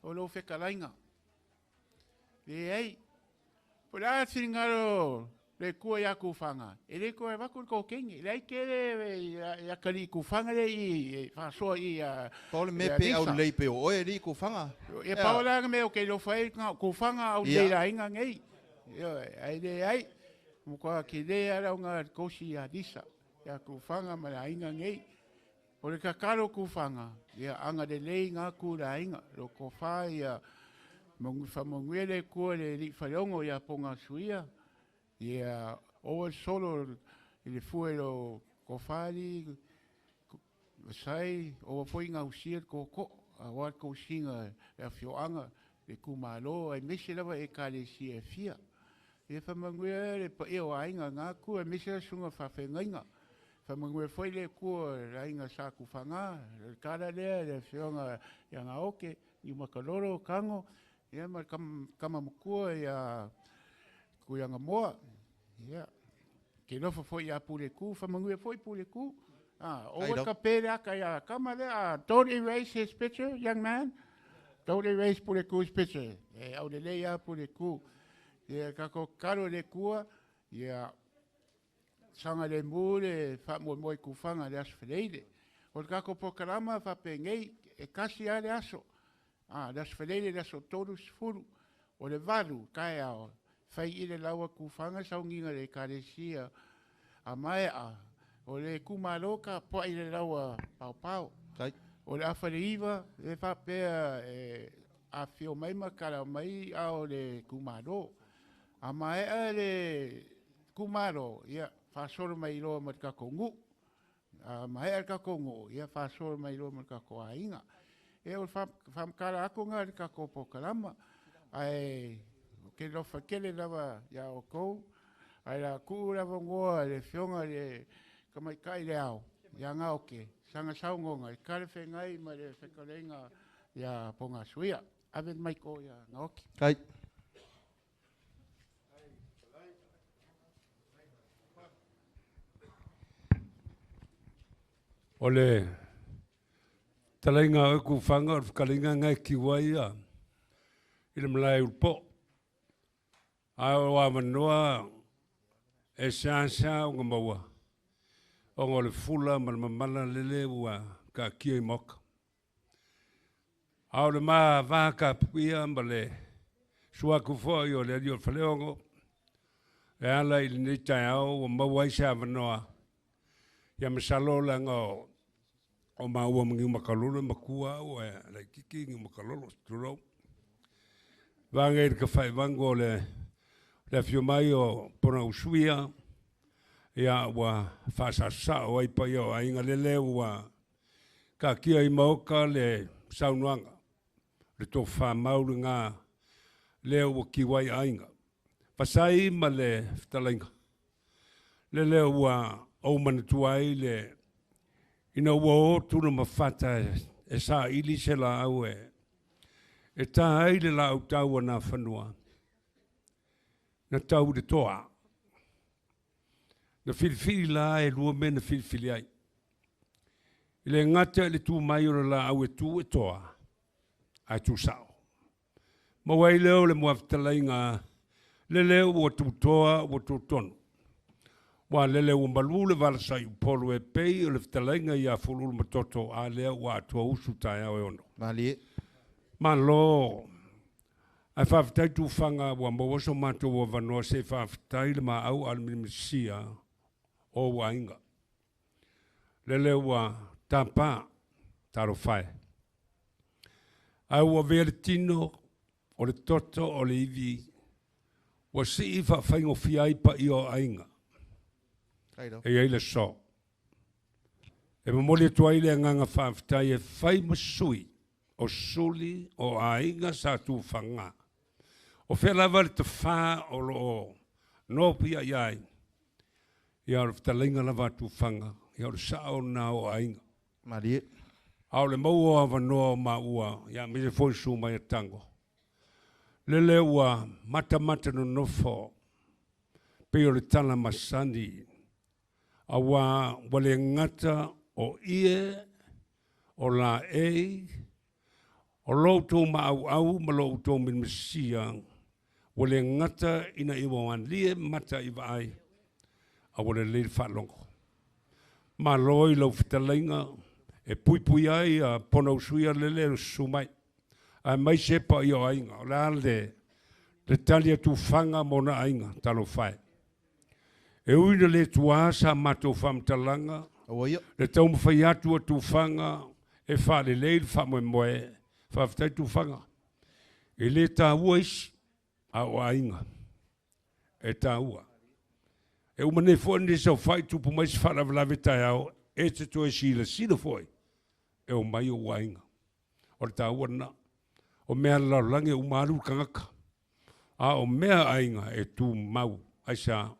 O lo whekalainga. Le ei. Po le a whiringaro le kua ia kūwhanga. E le kua e waku ko kengi. Le ai kere ia kari kūwhanga le i whasoa i a... Pau le mea pe au lei pe o oe li kūwhanga. E pau la me o ke lo whai ngā kūwhanga au lei la inga ngei. Ai le ai. Mukua ki le ara o ngā kosi a Lisa. Ia kūwhanga ma la inga ngei. O le kakaro kūwhanga. Ia anga le lei ngā kūra inga. Lo ko whai ia whamongue le kua le li whareongo ia ponga suia. Ia oa solo i le fue lo kofari sai oa foi ngā usia koko a wa ko singa e fioanga le kumalo ai mese lava e ka le si e fia. E whamangue le pa e o ainga ngā kua mese sunga whawhengainga. Whamangue foi le kua la inga sa kuwhanga, le kara lea le fioanga ia ngā oke, ni makaloro kango, ia ma kama mukua ia kuianga moa. Ia. Ke lofa foi ia pule ku, whamangue foi pule ku. Ah, o ka pere aka ia kama le, don't erase his picture, young man. Don't erase pule ku's picture. E au le ia pule ku. Ia kako karo le kua, ia sanga le mu le wha moi ku whanga le aso wheleile. O le kako pokalama whape ngei e kasi a le aso. Ah, le aso wheleile le aso toru sifuru. O le valu, kai ao. Whai i le laua ku whanga saunginga le karesia a mai a. O le kumalo ka poa i le laua pau pau. Kai. O le awha le iwa, le whapea e a whio mai makara mai a o le kumalo. A mai a le kumalo, ia whasoro mai loa ma te kako ngu. A mai a le kako ngu, ia whasoro mai loa ma te kako ainga. E o le whamkara ako ngā le kako pokalama. Ai ke lofa kele lava ia o kou. Ai la kuu lava ngoa le fionga le kamaikai le ao. Ia ngā oke. Sanga saungonga. I kare whengai ma le whekarenga ia ponga suia. Ave mai ko ia ngā oke. Kai. O le talainga o ku whanga o whakaringa ngai ki waia i le malai urpo. Ai o awanoa e seasa o ngā maua. O ngā le fula ma le mamala lele ua ka kia i moka. Au le maa wāka puia ma le suaku foi o le ali o le whaleongo. E ala i le nei tai au o maua i se awanoa. Ia masalo langa o maua mangi makalolo makua o e lai kiki ngi makalolo tulou. Vanga i le kawhai vango o le whio mai o pona usuia, ia ua whaasasa o ai pai o ainga lele ua ka kia i maoka le saunuanga, le tō whamau ngā leo ua kiwai ainga. Fasai ma le whitalainga. Lele ua au manatua ai le ina ua o tuna mawhata e sa ili se la au e tā ai le la au tau nā whanua. Na tau le toa. Na whiriwhiri la e lua me na whiriwhiri ai. I le ngata le tū mai o la au e tū e toa. Ai tū sao. Ma wai leo le mua whitalainga le leo ua tū toa ua tū tonu. Wa lele ua malu le valasai upolu e pei o le whitalainga ia fululu matoto a lea ua atua usu tai au e ono. Malie. Malo. Ai whawhitai tū whanga ua mawaso mātou ua wanoa se whawhitai le maa au al minimisia o ua inga. Lele ua tāpā taro whae. Ai ua vea le tino o le toto o le iwi ua sii whawhaingo fiai pa i o ainga. E ai le so. E momoli atu ai le agaga faafetai e fai ma sui o suli o aiga sa tufaga. O fea lava le tafā o lo o nopiai ai, ia o le fetalaiga lava a tufaga, ia o le sao lena o aiga. Malie. A o le maua o avanoa o maua, ia aemaise foi susu mai a Tago, lele ua matamata nonofo pei o le tala masani, auā ua le gata o ie, o laei, o lo outou maauau ma lo outou milimisia, ua le gata ina ia malie mata i vaai, a ua lelei le faalogo. Malo i lau fetalaiga e puipui ai a Ponousuia lele e susu mai, aemaise paia o aiga. O le a le le tali a tufaga ma ona aiga, talofa e. E ui ina le tuā sa matou faamatalaga, le taumafai atu a tufaga e faalelei le faamoemoe, faafetai tufaga. E le taua isi, a o aiga e taua. E uma nei foi lenei saofai, tupu mai se faalavelave taeao, e te toe silasila foi e omai ou aiga. O le taua lena. O mea a le lalolagi e uma alu le tagata, a o mea a aiga e tumau. Aisea?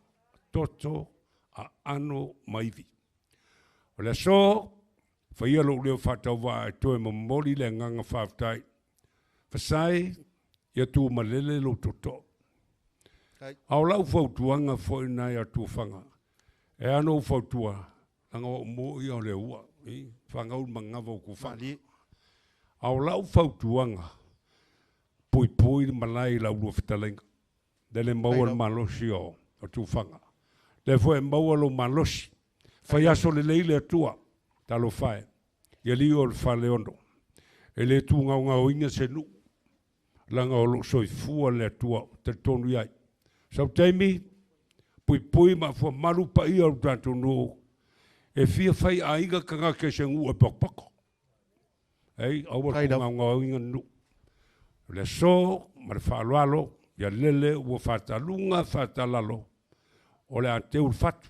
Toto, aano ma ivi. O le aso, faia lou leo faatauvaa e toe momoli le agaga faafetai. Fasai, ia tumalele lou tootoo. A o lau fautuaga foi lena ia Tufaga, e a ona ou fautua, leaga o au mo ia o le ua, i, fanau le manava o Tufaga. A o lau fautuaga, puipui le malae i lau lua fetalaiga. Lele maua le malosi o Tufaga. Lea foi e maua lou malosi. Fai aso lelei le Atua, talofa e, i alii o le Faleono. E le tugaogaoina se nuu, leaga o lo o soifua le Atua, talitonu i ai. Sau taimi, puipui ma fuamalu paia o le tatou nuu, e fia fai aiga tagata i se nuu e potopoto. Ei, aua le tugaogaoina le nuu. O le aso ma le faaaloalo, ia lele ua faataluga faatalalo, o le a teu le fatu,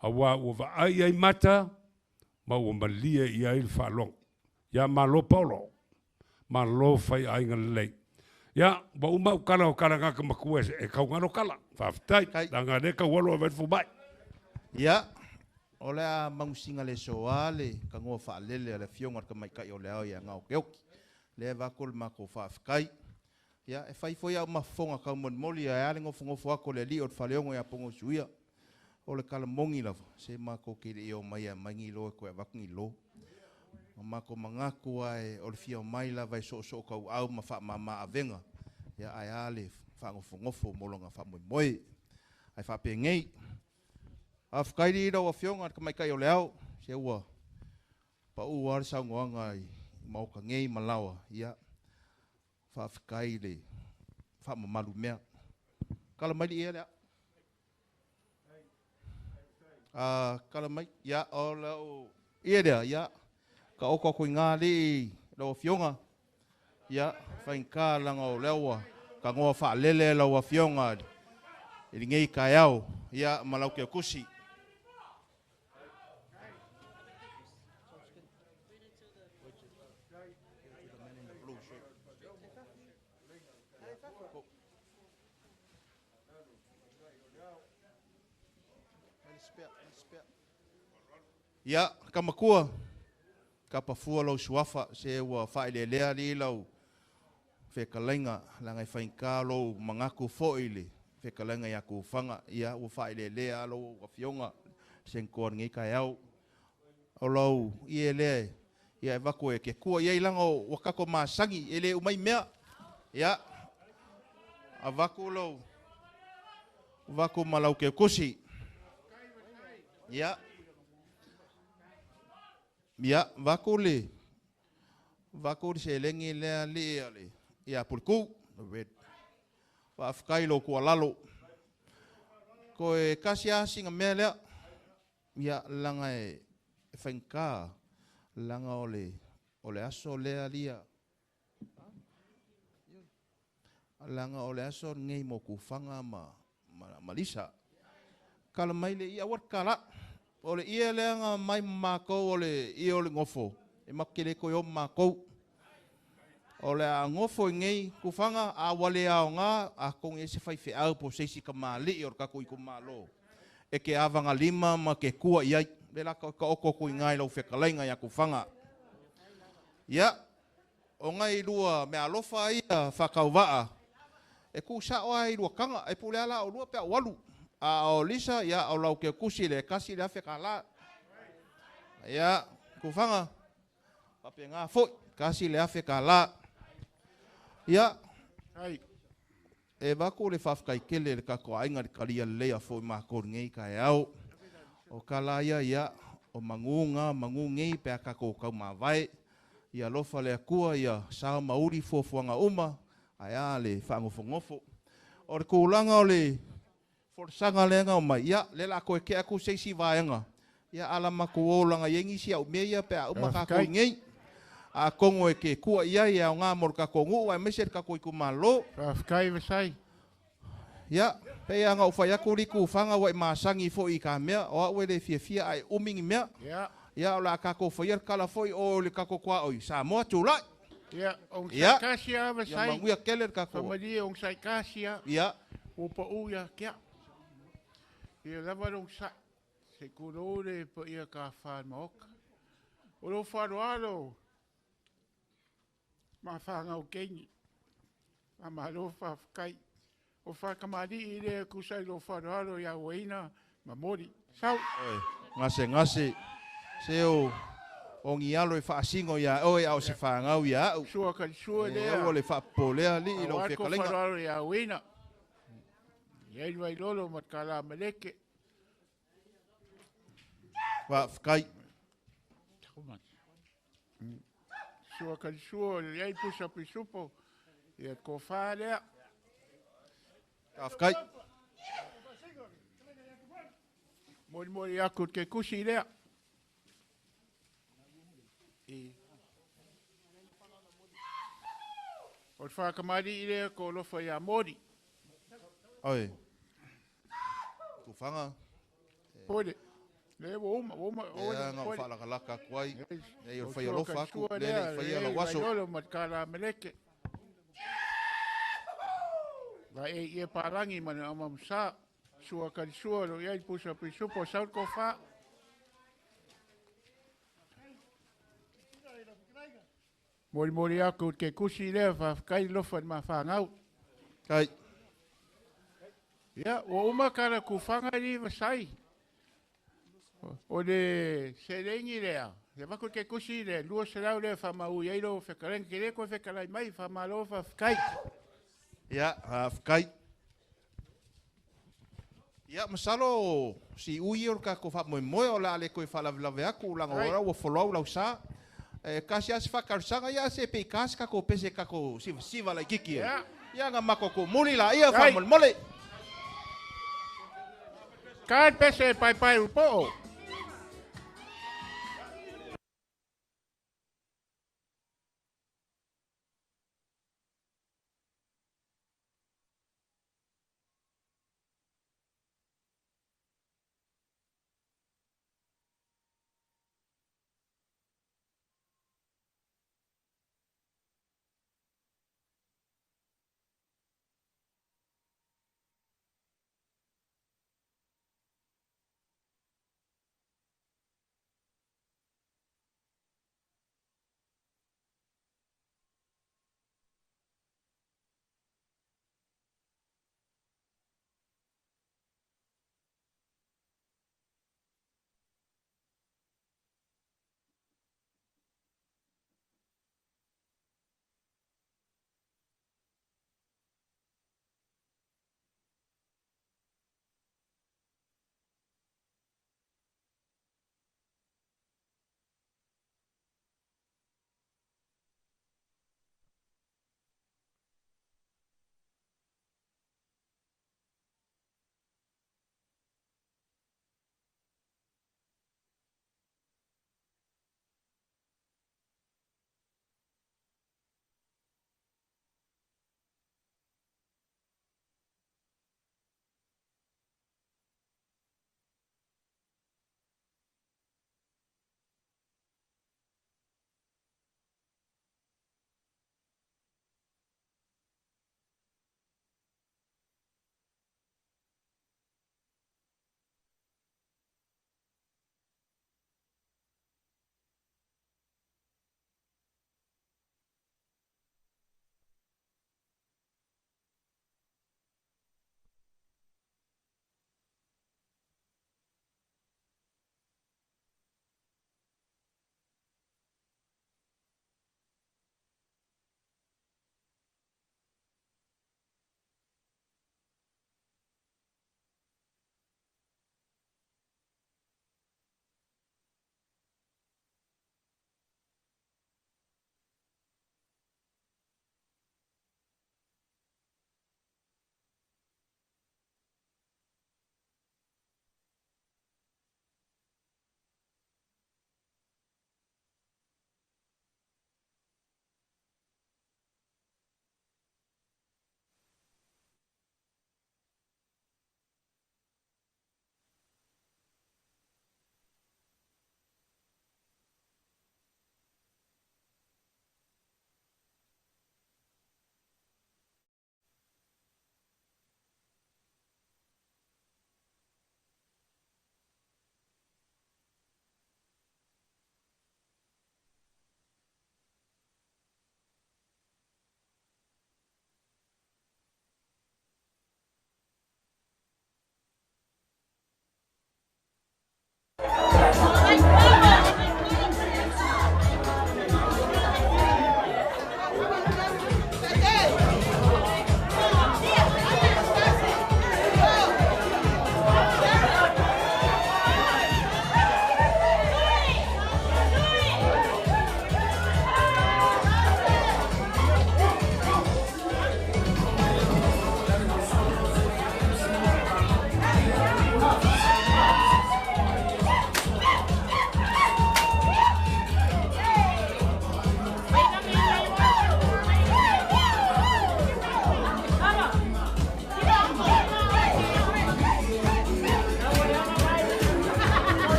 aua ua vaai ai mata ma ua malie i ai le faalogo. Ia malo Paolo, malo fai aiga lelei. Ia, ua uma au tala o tala gata matua e taugalo tala. Faafetai, leaga lea e tau alo avea le fomai. Ia, o le a magusiga le soa le tagoa faalele a le Afioga i le Tamaitai o le Ao ia Gaokeoki. Lea e avatu le matou faafetai. Ia, e fai foi au ma fofoga taumolimoli ae a le nofonofo atu o le alii o le Faleono ia Pogosuia. O le tala moni lava, se matou te le i omai e aumai ni lo e toe avatu ni lo. O matou manatu lava o le fia omai lava e soosootauau ma faamama avega, ia ae a le faanofonofo mo lona faamoemoe. Ae faapenei, faafetai i lau Afioga i le Tamaitai o le Ao, se ua pau lava le saunoaga i Maota nei ma laoa, ia faafetai i le faamamalu mea. Tala mai le ia lea. A tala mai, ia o lau ia lea, ia taoto atu i ina alii lau Afioga, ia faigata leaga o lea ua tanoa faalele lau Afioga i lenei taeao, ia ma lau Teotusi. Ia, ka matua, kapa fua lou suafa, se ua faaeleelea alii lau fetalaiga, leaga e faigata lou manatu foi i le fetalaiga ia Tufaga. Ia, ua faaeleelea lou afioga Senatoa i lenei taeao. O lau ie lea ia e avatu e te tua i ai leaga ua tatou masani e le uma ai mea. Ia, avatu lou avatu ma lau teutusi. Ia, ia, avatu le avatu le seleni lea alii a le ia Puleku. Red. Faafetai i lou tuualalo. Toe tasi lava sina mea lea. Ia, leaga e faigata, leaga o le, o le aso lea lia, leaga o le aso lenei mo Tufaga ma, ma, ma Lisa. Tala mai le ia, aua le tatala. O le ie lea na mai ma makou o le ie o le gofo, e matou te le toe o ma makou. O le a gofo i nei tufaga, a ua le aoga, atonu e i ai se faifeau po o se isi kamali'i o le tatou itumalo e te avagalima ma te tua i ai. O lea o le a taoto atu i ina i lau fetalaiga ia Tufaga. Ia, o nai lua meaalofa ia faatauvaa, e tuusao lava i lua taga, e pule lava la oulua pe a ou alu. A o Lisa, ia o lau teutusi i le $1,000. Ia, Tufaga, faapena foi, $1,000. Ia, e avatu le faafetai tele i le tatou aiga i le talia lelei foi o matou i lenei taeao. O tala ia, ia, o manu na, manu nei pe a tatou taumavae. Ia alofa le Atua ia sao ma uli fuafuaga uma, ae a le faanofonofo. O le tulaga o le folasaga lea na aumai, ia, lea o le a toe tea atu se isi vaega, ia ala matou o leaga e i ai nisi au mea ia pe a uma tatou i inei. Atonu e te tua i ai e aoga mo le tatou nuu aemaise le tatou itumalo. Faafetai Vasai. Ia, pei lava ona ou fai atu Litufaga ua e masani foi i ta mea, o au e le fiafia ae umi ni mea. Ia, o le a tatou faia le tala foi o le tatou tuaoi, Samoa tulai. Ia, ogasai tasi lava Vasai. Ia manuia tele le tatou. Faamalie ogasai tasi lava. Ia. Ua pau ia te au. Ia lava le onosai, se i tulou le paia tafa o le Maota. O lou faaaloalo ma fanau teine, faamalo faafetai. O faatamalii lea e tusa ai lou faaaloalo ia Uaina ma Moli. Sau! Oi, gasegase, se o o ni alo e faasino ia oe a o se fanau ia au. Sua ka sua lea. Aua le faapopolea alii i lau fetalaiga. Aua faaaloalo ia Uaina. I ai le Vailolo ma le Kalamaleke. Faafetai. Sua ka sua, i ai pusa pisupo. Ia tofa lea. Faafetai. Molimoli aku ke kusi lea. O le whakamari i lea ko alofa ia Mori. Oi. Tufaga. Pole. Le ua uma, ua uma. Lea na ou faalakalaka atu ai. Leai o le fai alofa atu, lea le i faia lau aso. Lolo ma le kalameleke. Va e ia palangi ma le amamsa. Sua ka sua lo iai pusa pisupo sau ko fa. Molimoli aku ke kusi lea faafetai lofa i le mafagau. Kai. Ia, ua uma kala kufaga li vasai. O le seleni lea, le avatu ke kusi lea, 200 lea faamaui ai lou fetalaiga, ke le toe fetalai mai, faamalo faafetai. Ia, faafetai. Ia, masalo siui o le tatou faamoemoe o le a le toe faalavelave atu leaga o la ua folau lau sa. E tasi lava si faatalosaga, ia se pe i ta se tatou pese tatou sivasiva laitiiti ai. Ia ona matou tumuli laia faamolemole. Ta le pese e paepae i le poo.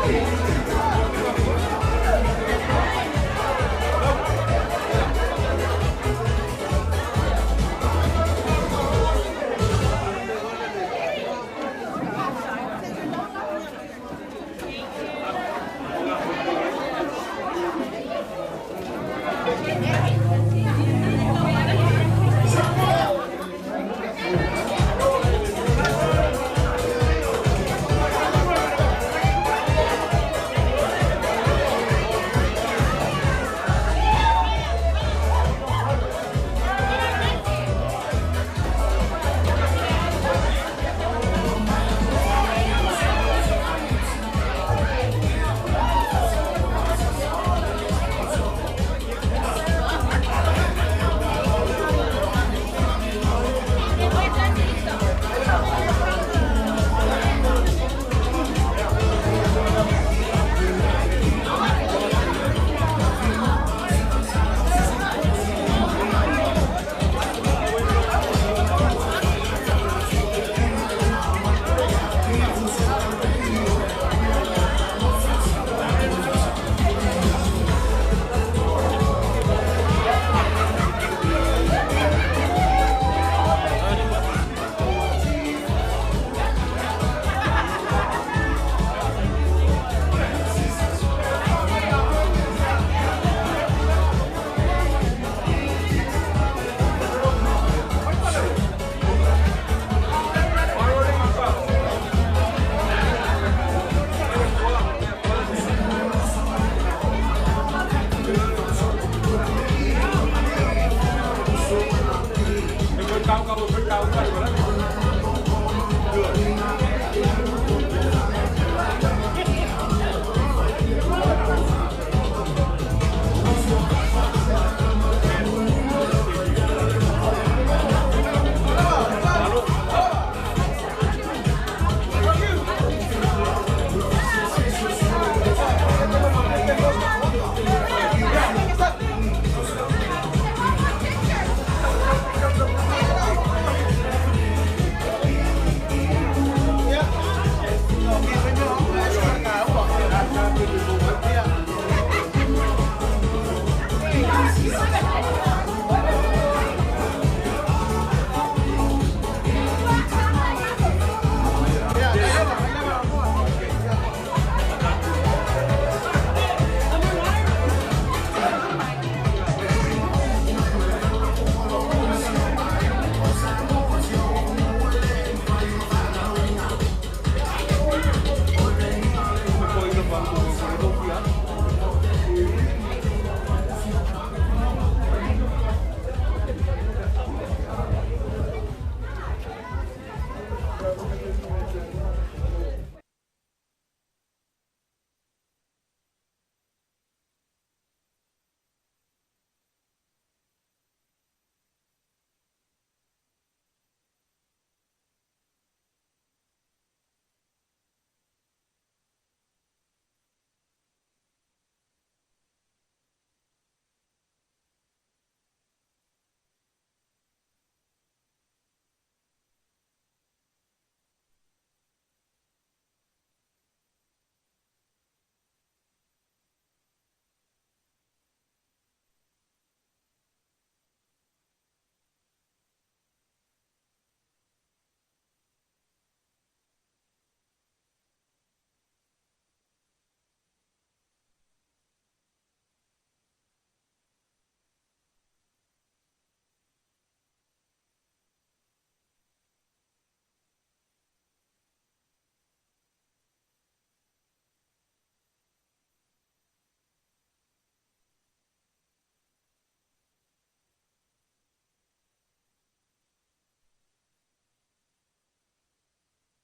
Yeah.